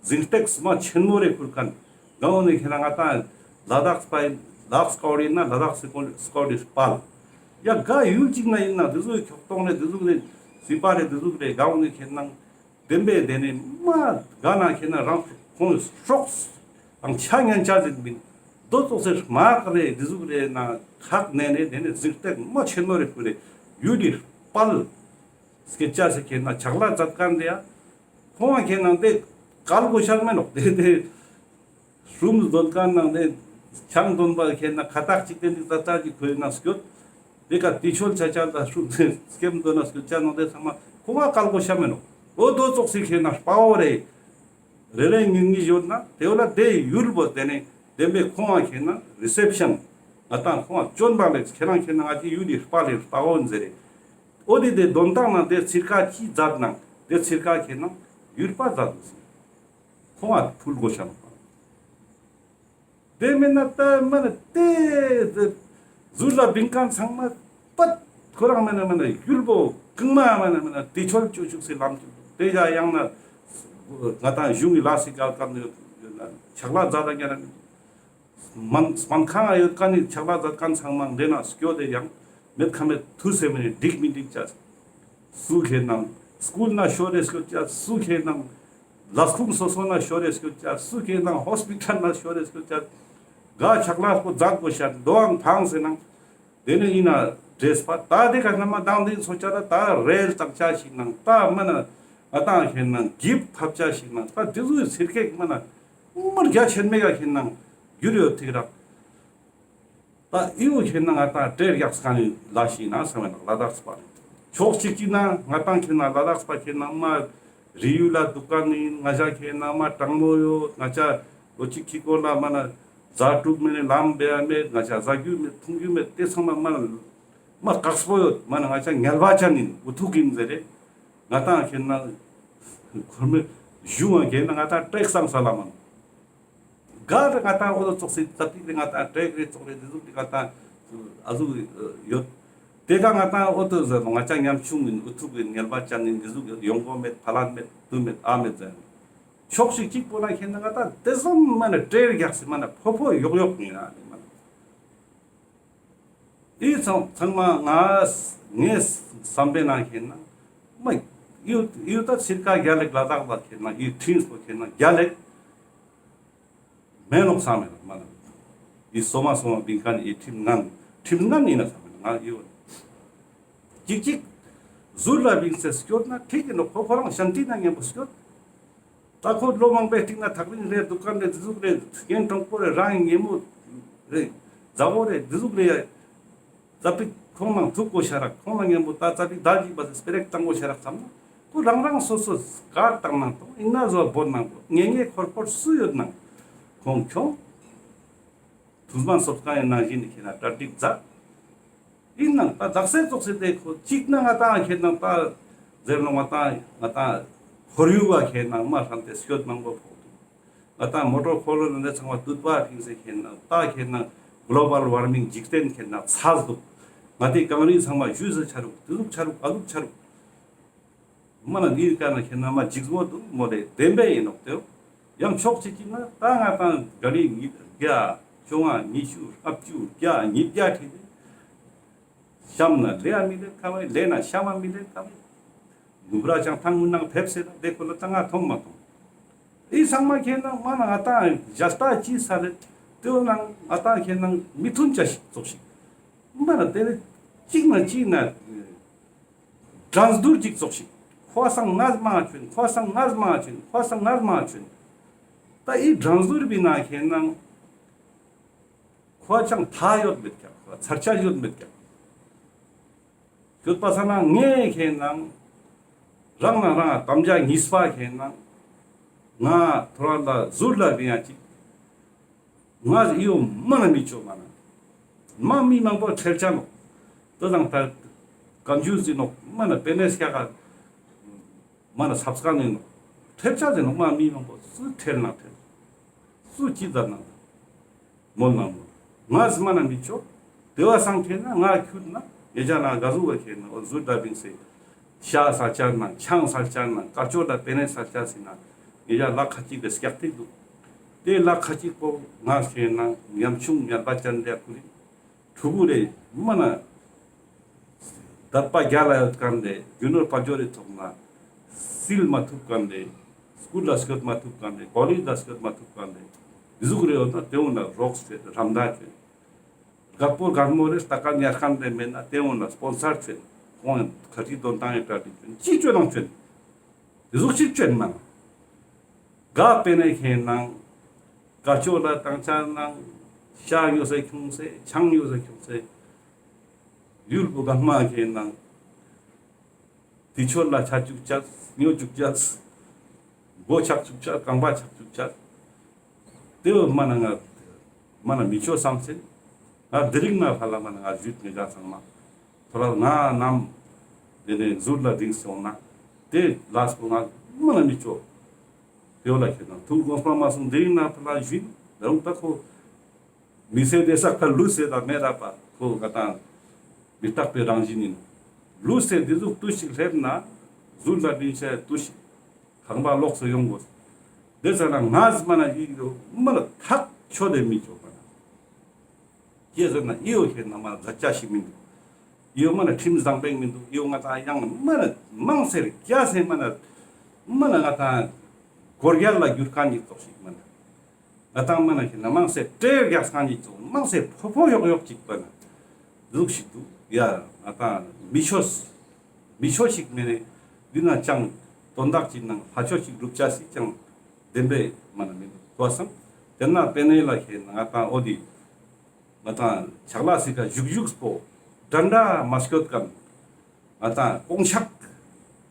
གཟེངས་རྟགས་མ་ཆེན་མོ་རེ་ཁུར་ཁན། གང་འོ་ནི་ཁེ་ན་ང་ཏང་ལ་དྭགས་པ་ཡིན་ལ་དྭགས་སི་ཀའུཊ་ཡིན་ན་ལ་དྭགས་སི་ཀའུཊ་ཀའུཊ་ཡི་དཔལ། ཡ་ག་ཡུལ་གཅིག་ན་ཡིན་ན་དེ་ཟུག་གི་ཁྱོག་ཐོང་རེ་དེ་ཟུག་རེ་སྲིད་པ་རེ་དེ་ཟུག་རེ་གང་འོ་ནི་ཁེ་ན་དེན་པའི་དེ་ནས་མ་ག་ན་ཁེ་ན་རང་ཁོང་སྲོག་དང་ཆ་ཉན་ཆ་ཟིན་མིན་དོ་ཙོགས་སེ་དམག་རེ་དེ་ཟུག་རེ་ན་ཁག་ནན་ནས་དེ་ནས་གཟེངས་རྟགས་མ་ཆེན་མོ་རེ་ཁུར་རེ་ཡུལ་ལི་དཔལ་སྐད་ཆ་སེ་ཁེ་ན་ཕྱག་ལས་མཛད་ཁན་དེ་ཡ། ཁོང་ཁེ་ན་དེ་གལ་གོ་ཤར་མེ་ནོག་དེ་དེ། སྲུམ་འདོན་ཁན་ནང་དེ་ཆང་འདོན་པ་ཁེ་ན་ཁ་ཏག་ཅིག་དེ་འདི་ཙ་ཙ་ཅིག་ཁོའི་ནང་སྐྱོད། དེ་ཀ་ཏི་ཆོལ་ཆ་ཆ་ད་སྲུམ་སྐེམ་འདོན་ན་སྐྱོད་ཆ་ནང་དེ་ཚང་མ་ཁོང་ང་གལ་གོ་ཤར་མེ་ནོག་འོ་དོ་ཙོགས་སེ་ཁེ་ན་དཔའ་བོ་རེ་རེ་རེ་ཉིན་ཉིན་ཡོད་ན་དེ་བོ་ལ་དེ་ཡུལ་བོ་དེ་ནས་དེན་པའི་ཁོང་ང་ཁེ་ན་རི་སེབ་ཤན་ང་ཏང་ཁོང་ང་བཅོན་པ་ལེགས་ཁྱེ་རང་ཁེ་ན་ང་ཅི་ཡུལ་ལི་དཔའ་ལེ་དཔའ་བོ་མཛད་རེ། འོ་དེ་དེ་དོན་དག་ནང་དེ་ཚིར་ཁ་ཅི་མཛད་ནང་དེ་ཚིར་ཁ་ཁེ་ན་ཡུལ་པ་མཛད་འདུག་ཟེར། ཁོང་ང་ཕུལ་གོ་ཤ་ནོག་དེ་མེན་ན་ད་མ་ན་དེ་ཟུར་ལ་བིང་ཁན་ཚང་མ་པད་ཁོ་རང་མེན་ན་མེན་ན་ཡུལ་པོ་གང་མ་མེན་ན་མེན་ན་དེ་ཆོལ་ཅོ་ཅུག་སེ་ལམ་ཅུག་དེ་ཡ་ཡང་ན་ང་ཏང་གཞུང་གི་ལ་སི་གལ་ཀ་ནི་ཕྱག་ལས་མཛད་ད་ཉན་ན་མེན། སྨན་སྨན་ཁང་ཡོད་ཁན་ནི་ཕྱག་ལས་མཛད་ཁན་ཚང་མ་འདི་ན་སྐྱོད་དེ་ཡང་མེད་ཁ་མེད་ཐུ་སེ་མེ་ནི་འགྲིག་མི་འགྲིག་ཅས། སུ་ཁེ་ན་སྐུལ་ན་ཤོར་རེ་སྐྱོད་ཅས། སུ་ཁེ་ན་ལས་ཁུངས་སོ་སོ་ན་ཤོར་རེ་སྐྱོད་ཅས། སུ་ཁེ་ན་ཧོས་པི་ཊལ་ན་ཤོར་རེ་སྐྱོད་ཅས། ག་ཕྱག་ལས་པོ་མཛད་གོ་ཤ་དོའང་ཕངས་སེ་ན། དེ་ནས་ཡིན་ན་འདྲེས་པ་ད་དེ་ག་ན་མ་དང་དེ་ཚོ་ཅ་ད་ད་རེལ་དང་ཅ་ཞིག་ནང་ད་མ་ན་ང་ཏང་ཁེ་ན་འགྱིབ་ཐབ་ཅ་ཞིག་ནང་ད་དེ་ཚོའི་ཚིར་ཁེག་མ་ན་མར་རྒྱ་ཆེན་མེ་ག་ཁེ་ན་འགྱུར་ཡོད་ཐིག་རག་ད་ཨི་བོ་ཁེ་ན་ང་ཏང་སྤྲེལ་རྒྱག་སྐང་ནི་ལ་ཞིག་ན་སེ་མེ་ན་ལ་དྭགས་པ་ཕྱོགས་གཅིག་གཅིག་ན་ང་ཏང་ཁེ་ན་ལ་དྭགས་པ་ཁེ་ན་མ་རི་ཡུལ་ལ་འདུག་ཁན་ནི་ང་ཅ་ཁེ་ན་མ་དྲང་མོ་ཡོད། ང་ཅ་ལོ་གཅིག་གི་སྐོར་ལ་མ་ན་ཟ་དྲུག་མེ་ནི་ལམ་བེ་ཡ་མེད། ང་ཅ་ཟ་རྒྱུ་མེད་འཐུང་རྒྱུ་མེད། དེ་ཚང་མ་མ་ན་མ་དཀགས་པོ་ཡོད། མ་ན་ང་ཅ་ངལ་བ་ཅན་ཡིན་འུ་ཐུག་ཡིན་ཟེར་རེ། ང་ཏང་ཁེ་ན་ཁོར་མེ་གཞུང་ང་ཁེ་ན་ང་ཏང་སྤྲེག་སང་ས་ལ་མ་ན། ག་རེ་ང་ཏང་འོ་དོ་ཙོགས་སི་ཙ་ཏིག་རེ་ང་ཏང་སྤྲེག་རེ་ཙོགས་རེ་དེ་ཟུག་དེ་ང་ཏང་ཨ་ཟུག་ཡོད། དེ་ག་ང་ཏང་འོ་དོ་ཟེར་ང་ཅ་ཉམ་ཆུང་ཡིན་འུ་ཐུག་ཡིན་ངལ་བ་ཅན་ཡིན་དེ་ཟུག་ཡོང་གོ་མེད་ཕ་ལན་མེད་དུ་མེད་ཨ་མེད་ཟེར། ཕྱོགས་ཤིག་གཅིག་པོ་ན་ཁེ་ན་ང་ཏང་དེ་ཙམ་མ་ན་སྤྲེལ་རྒྱག་སི་མ་ན་ཕོ་ཕོ་ཡོག་ཡོག་ཡིན་ན་མ་ན། ཨི་ཚང་ཚང་མ་ང་ངའི་བསམ་པའི་ནང་ཁེ་ན་མ་ཡུ་ཡུ་ད་ཚིར་ཀ་རྒྱལ་ལེགས་ལ་དྭགས་པ་ཁེ་ན་ཨི་ཁྲིན་སོ་ཁེ་ན་རྒྱལ་ལེགས་ མེད་ནོག་བསམ་མེད་ནོག་མ་ན། འི་སོ་མ་སོ་མ་བིང་ཁན་འི་ཁྲིམས་ངན་ཁྲིམས་ངན་ཡིན་ན་བསམ་མེད་ནོག་ང་ཡོད། ཅིག་ཅིག་ཟུར་ལ་བིང་སེ་སྐྱོད་ན་ཁྲིག་གི་ནོག་ཁོ་ཁོ་རང་ཤན་ཏི་ན་ཉམ་པོ་སྐྱོད། ད་ཁོ་ལོ་མང་པོའི་སྟིང་ན་ཐག་རིང་རེ་དུ་ཀན་རེ་དི་ཟུག་རེ་རྒན་གྲོང་པོ་རེ་རང་ཉེ་མོ་རེ་མཛའ་བོ་རེ་དི་ཟུག་རེ་ཡ། ཙ་པིག་ཁོང་ནང་ཐུག་གོ་ཤ་རག་ཁོང་ནང་ཉམ་པོ་ད་ཙ་པིག་ད་ཅིག་པ་སེ་སྤེ་ར་ཞིག་བཏང་གོ་ཤ་རག་བསམ་ན་ཁོ་རང་རང་སོ་སོ་ཀར་བཏང་ནང་དང་ཨིན་ན་བཟོ་བོར་ནང་པོ་ངེ་ངེ་ཁོར་ཁོར་སུ་ཡོད་ནང་ཁོང་ཁྱོང་། ཐུན་མ་སོབ་ཀ་ཡང་ནང་བཞིན་ནི་ཁྱེད་ན་གྲ་སྒྲིག་མཛད། ཨིན་ནང་ད་དག་ས་ཙོགས་སེ་དེ་ཁོ་གཅིག་ན་ང་ཏང་ཁྱེད་ནང་ད་ཟེར་ནོ་ང་ཏང་ང་ཏང་ཁོར་ཡུག་བ་ཁྱེད་ནང་མ་ཧྲན་ཏེ་སྐྱོད་མང་པོ་ཕོག་འདུག་ང་ཏང་མོ་ཊོར་ཕོར་ལོ་ནས་ཚང་མ་དུད་པ་ཕིངས་སེ་ཁྱེད་ནང་ད་ཁྱེད་ནང་གློ་བལ་ཝར་མིང་འཇིག་རྟེན་ཁྱེད་ནང་ཚ་འདུག་ང་ཏི་གངས་རི་ཚང་མ་ཞུས་སེ་ཆ་རུག་དུ་ཟུག་ཆ་རུག་ཨ་ཟུག་ཆ་རུག་མ་ན་འདིའི་ཀ་ན་ཁྱེད་ན་མ་འཇིགས་མོ་འདུག་མོ་རེ་བདེན་པ་ཡིན་ནོག་དེའོ། ཡང་ཕྱོགས་གཅིག་གིས་ན་ད་ང་ཏང་ག་ལི་ཉིས་བརྒྱ་བཅོ་ལྔ་ཉི་ཤུ་ལྔ་བཅུ་བརྒྱ་ཉིས་བརྒྱ་ཁྲིད་དེ་ཤམ་ན་ལེ་ཡ་མི་ལེ་ཁ་བའི་ལེ་ན་ཤམ་མ་མི་ལེ་ཁ་བའི་ནུབ་ར་ཅང་ཐང་མུན་ནང་ཕེབས་སེ་ད་དེ་ཁོ་ལ་ད་ང་མཐོང་མ་མཐོང་། ཨི་ཚང་མ་ཁྱེད་ན་མ་ན་ང་ཏང་ཞ་ལྟ་ཅི་ས་ལེ་དེའོ་ན་ང་ཏང་ཁྱེད་ན་མི་མཐུན་ཅ་ཞིག་ཙོགས་ཤིག་མ་ན་དེ་ནི་གཅིག་ན་གཅིག་ན། འགྲན་བསྡུར་ཅིག་ཙོགས་ཤིག་ཁོ་སང་ངས་མང་ཆུན་ཁོ་སང་ངས་མང་ཆུན་ཁོ་སང་ངས་མང་ཆུན། ད་ཨི་འགྲན་བསྡུར་བི་ན་ཁྱེད་ནང་ཁོ་ཅང་ཐ་ཡོད་མེད་ཀྱག་ཁོ་ཚར་ཆ་ཡོད་མེད་ཀྱག་ཡོད་པ་ས་ན་ངས་ཁྱེད་ནང་རང་ནང་རང་དམ་བཅའ་གཉིས་པ་ཁྱེད་ནང་ང་ཐོ་ར་ལ་ཟུར་ལ་བི་ཡ་ཅིག་ང་ཨི་ཡོ་མ་ན་མི་ཆོ་མ་ན། མ་མི་མང་པོ་ཁྲེལ་ཆ་ནོག་ཏོ་དང་ད་ཀམ་ཇུས་ཟི་ནོག་མ་ན་པེ་ནེ་སྐྱ་ག་མ་ན་སབ་སྐ་ནི་ནོག་ཁྲེལ་ཆ་ཟི་ནོག་མ་མི་མང་པོ་སུ་ཁྲེལ་ན་ཁྲེལ། སུ་ཅི་ཟ་ན་མོལ་ན་མོལ། ང་ཟི་མ་ན་མི་ཆོ། དེ་བ་སང་ཁྱེད་ན་ང་ཁྱུད་ན་ཡེ་ཅ་ན་ག་ཟུག་བ་ཁྱེད་ན་འོ་ཟུར་ད་བིང་སེ། ཤ་ས་ཆར་ན་ཆང་ས་ཆར་ན་ཀ་ཅོ་ད་པེ་ནེ་ས་ཆར་སི་ན་ངེ་ཡ་ལ་ཁ་ཅིག་གི་སྐྱག་ཏིག་འདུག་དེ་ལ་ཁ་ཅིག་པོ་ང་ཁྱེད་ན་ཉམ་ཆུང་ཉར་པ་ཅན་རེ་ཁུ་རི་ཕྲུ་གུ་རེ་མ་ན་དད་པ་རྒྱ་ལ་ཡོད་ཀན་རེ་རྒྱུ་ནོར་དཔལ་འབྱོར་རེ་ཐོག་ན་སིལ་མ་ཐུབ་ཀན་རེ་སྐུལ་ལ་སྐྱོད་མ་ཐུབ་ཀན་རེ་ཀོ་ལེཇ་ལ་སྐྱོད་མ་ཐུབ་ཀན་རེ་འི་ཟུག་རེ་ཡོད་ན་དེ་འོ་ན་རོགས་ཆེ་རམ་ད་ཆེ། རྒད་པོ་རྒད་མོ་རེ་ལྟ་ཀ་ཉར་ཁན་རེ་མེད་ན་དེ་འོ་ན་སྤོན་སར་ཆེན། ཁོང་ཁ་ཅིག་དོན་ཏང་ཡེ་གྲ་སྒྲིག་ཆེན། ཅི་ཅོ་ནང་ཆེན། དེ་ཟུག་ཅིག་ཆེན་མ་ན། ག་པེ་ནེ་ཁེན་ནང་། ཀ་ཅོ་ལ་ཏང་ཆ་ནང་། ཤ་ཉོ་སེ་ཁྱུང་སེ་ཆང་ཉོ་སེ་ཁྱུང་སེ། ཡུལ་པོ་ག་མ་ཁེན་ནང་། དེ་ཆོད་ལ་ཆ་ཅུག་ཅག་ཉོ་ཅུག་ཅག་སྒོ་ཆག་ཅུག་ཅག་རྐང་པ་ཆག་ཅུག་ཅག་དེ་བོ་མ་ན་ང་མ་ན་མི་ཆོ་བསམ་སེ། ང་དེ་རིང་ན་ཕ་ལ་མ་ན་ང་ཞུས་ངེ་ག་ཚང་མ་ཐོ་ར་ང་ནམ་དེ་ནས་ཟུར་ལ་དིང་སོང་ན་དེ་ལས་པོ་ང་མ་ན་མི་ཆོ། དེ་བོ་ལ་ཁེན་ན་ཐུགས་དགོངས་པ་མ་སོང་དེ་རིང་ན་ཕ་ལ་ཞུས་ད་རུང་ད་ཁོ། མི་ཚེ་དེ་ས་ཁ་ལུས་སེ་ད་མེད་ད་པ་ཁོ་ང་ཏང་མི་རྟག་པའི་རང་བཞིན་ཡིན། ལུས་སེ་དེ་ཟུག་ཏུ་ཞིག་སླེབས་ན་ཟུར་ལ་དྲིན་ཆེ་ཏུ་ཞིག་ཁང་པ་ལོགས་སུ་ཡོང་དགོས། དེ་ཟ་ན་ང་ཟི་མ་ན་ཡིག་རུ་མ་ལ་ཐག་ཆོད་དེ་མི་ཆོག་པ་ན། ཁྱེད་ཟེར་ན་ཨི་ཡོ་ཁྱེད་ན་མ་ཛ་ཅ་ཞིག་མི་འདུག་ཨི་ཡོ་མ་ན་ཁྲིམས་བཟང་པོ་མི་འདུག་ཨི་ཡོ་ང་ཏང་ཡང་མ་ན་མང་སེ་རྒྱ་སེ་མ་ན་མ་ན་ང་ཏང་སྒོར་རྒྱལ་ལ་འགྱུར་མཁན་ཡིག་ཏོག་ཞིག་མ་ན། ང་ཏང་མ་ན་ཁྱེད་ན་མང་སེ་སྤྲེལ་རྒྱག་སང་ཉིད་ཙོགས་མང་སེ་ཕོ་ཕོ་ཡོག་ཡོག་ཅིག་པ་ན། ཟུག་ཞིག་འདུག་ཡ། ང་ཏང་མི་ཆོས་མི་ཆོས་ཤིག་མེ་ནེ་འདི་ན་ཅང་དོན་དག་ཅིག་ནང་ལྷ་ཆོས་ཤིག་སྒྲུབ་ཆ་སི་ཅང་བདེན་པའི་མ་ན་མི་འདུག་གོ་སང་། དེ་ན་པེ་ནེ་ལ་ཁྱེད་ན་ང་ཏང་འོ་དི་ང་ཏང་ཆག་ལ་སི་ཀ་བཞུགས་བཞུགས་པོ་འདྲ་འདྲ་མ་སྐྱོད་ཀམ། ང་ཏང་ཀོང་ཆག་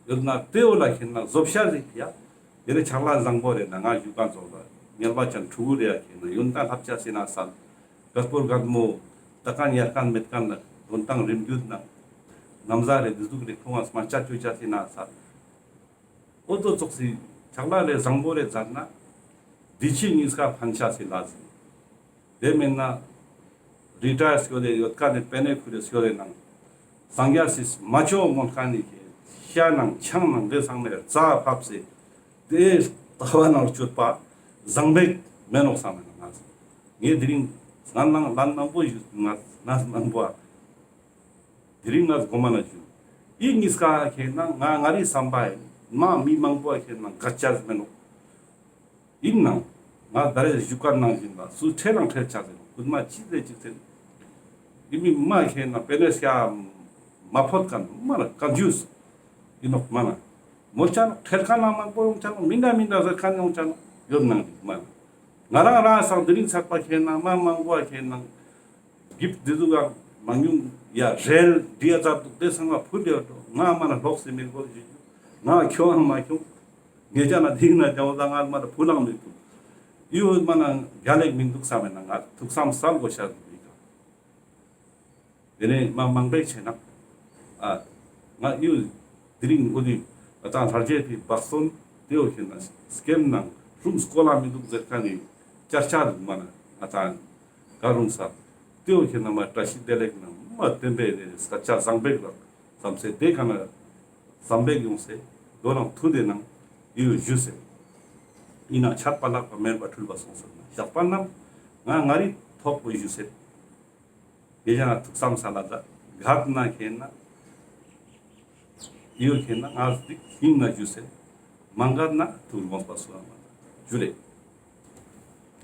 ཡོད་ན་དེ་བོ་ལ་ཁྱེད་ན་བཟོ་ཤ་ཟིག་ཡ། དེ་རེ་ཆག་ལ་བཟང་པོ་རེ་ན་ང་ཞུ་ཀ་ཙོགས་ལ་ཉལ་བ་ཅན་ཕྲུ་གུ་རེ་ཡ་ཁྱེད་ན་ཡོན་ཏན་ལྷབ་ཆ་སེ་ན་སལ། རྒད་པོ་རྒད་མོ་ད་ཀ་ཉར་ཁན་མེད་ཁན་ལ་དོན་ཏང་རིམ་རྒྱུད་ན་ནམ་ཟ་རེ་དི་ཟུག་རེ་ཁོང་ང་སྨ་ཆ་ཅོ་ཆ་སེ་ན་སལ། འོ་དོ་ཙོགས་སི་ཆག་ལ་རེ་བཟང་པོ་རེ་མཛད་ན་འདི་ཕྱི་གཉིས་ཀ་ཕན་ཆ་སི་ལ་ཟིན། དེ་མེན་ན་རི་ཊ་ཡར་སྐྱོད་དེ་ཡོད་ཀ་ནི་པེ་ནེ་ཁུ་རེ་སྐྱོད་དེ་ནང་སང་རྒྱ་སི་མ་ཅོ་མོལ་ཁན་ནི་ཁེ་ཤ་ནང་ཆང་ནང་དེ་ཚང་མའི་རྩ་ཕབ་སེ་དེ་ལྟ་བ་ནང་སྤྱོད་པ་བཟང་པོ་མེན་ནོག་བསམ་ན་ང་ངས་དེ་རིང་ང་ནང་ལན་མང་པོ་ཡོད་ང་ང་མང་པོ་ཨ། དེ་རིང་ང་གོ་མ་ན་ཞུ། ཡིན་གཉིས་ཀ་ཁེ་ན་ང་ང་རི་བསམ་པ་ཡིན་མ་མི་མང་པོ་ཁེ་ན་ག་ཅག་མེན་ནོག་ཡིན་ནང་ ང་ད་རེས་ཞུ་ཁན་ནང་བཞིན་པ་སུ་ཁྲེལ་ལང་ཁྲེལ་ཆ་ཟེར་ཁུན་མ་ཅི་ཟེར་ཅིག་ཟེར། ཡི་མི་མ་ཁེ་ན་པེ་ནེ་སྐྱ་མ་ཕོད་ཁན་མ་ལ་ཀོན་ཕིའུ་སི་ཡིན་ནོག་མ་ན། མོལ་ཆ་ནོག་ཁྲེལ་ཁན་ནང་མང་པོ་ཡོང་ཆ་ནོག་མི་འདྲ་མི་འདྲ་ཟེར་ཁན་ཡོང་ཆ་ནོག་ཡོད་ནང་མ་ན། ང་རང་རང་སང་དེ་རིང་ཚགས་པ་ཁེ་ན་མ་མང་པོ་ཁེ་ན། གིབ་དེ་ཟུག་ག་མང་ཉུང་ཡ་རེལ་འདི་ཡ་ཙག་འདུག་དེ་ཚང་མ་ཕུལ་ཡོད་འགྲོ། ང་མ་ན་ལོག་སེ་མི་དགོས་ཞུ་རྒྱུ། ང་ཁྱོང་མ་ཁྱོང་། ངེད་ཅག་ན་དེང་ན་ཅང་ད་ང་མ་ན་ཕུལ་ལང་མི་ཕུལ། ཡུ་མ་ན་རྒྱ་ལེགས་མི་འདུག་བསམ་མེད་ན་ང་ཐུགས་བསམ་གསལ་དགོས་ཤ་འདུག་གི་ག། དེ་ནས་མ་མང་པོ་ཆེ་ན། ཨ། ང་ཡུ་དེ་རིང་འོ་དེ་ང་ཏང་ལྷར་རྒྱས་པའི་བག་སྟོན་དེའོ་ཁེ་ན་སྐེམ་ནང་རུམ་སྐོར་ལ་མི་འདུག་ཟེར་ཁན་ནི་ཅར་ཆ་འདུག་མ་ན་ང་ཏང་ག་རུང་ས་དེའོ་ཁེ་ན་མ་བཀྲ་ཤིས་བདེ་ལེགས་ནང་མ་བསྟན་པའི་ནས་སྐད་ཆ་བཟང་པོ་ལ་བསམ་སེ་དེ་ཁ་ན་བཟང་པོ་ཡོང་སེ་དོ་ནང་ཐུག་དེ་ནང་ཡུ་ཞུ་སེ་ཡིན་ན་ཆད་པ་ལྷག་པ་མེད་པ་འཁྲུལ་པ་སོང་ཟེར་ན་ཞག་པ་རྣམས་ང་ང་རི་ཐོག་པོ་ཞུ་སེ། དེ་ཡང་ཐུགས་བསམ་ས་ལ་ད་ག་ན་ཁེ་ན་ཡོད་ཁེ་ན་ང་ཟིག་ཡིན་ན་ཞུ་སེ་མ་ག་ན་ཐུགས་དགོངས་པ་སུ་ལ་མ་ཞུ་རེ།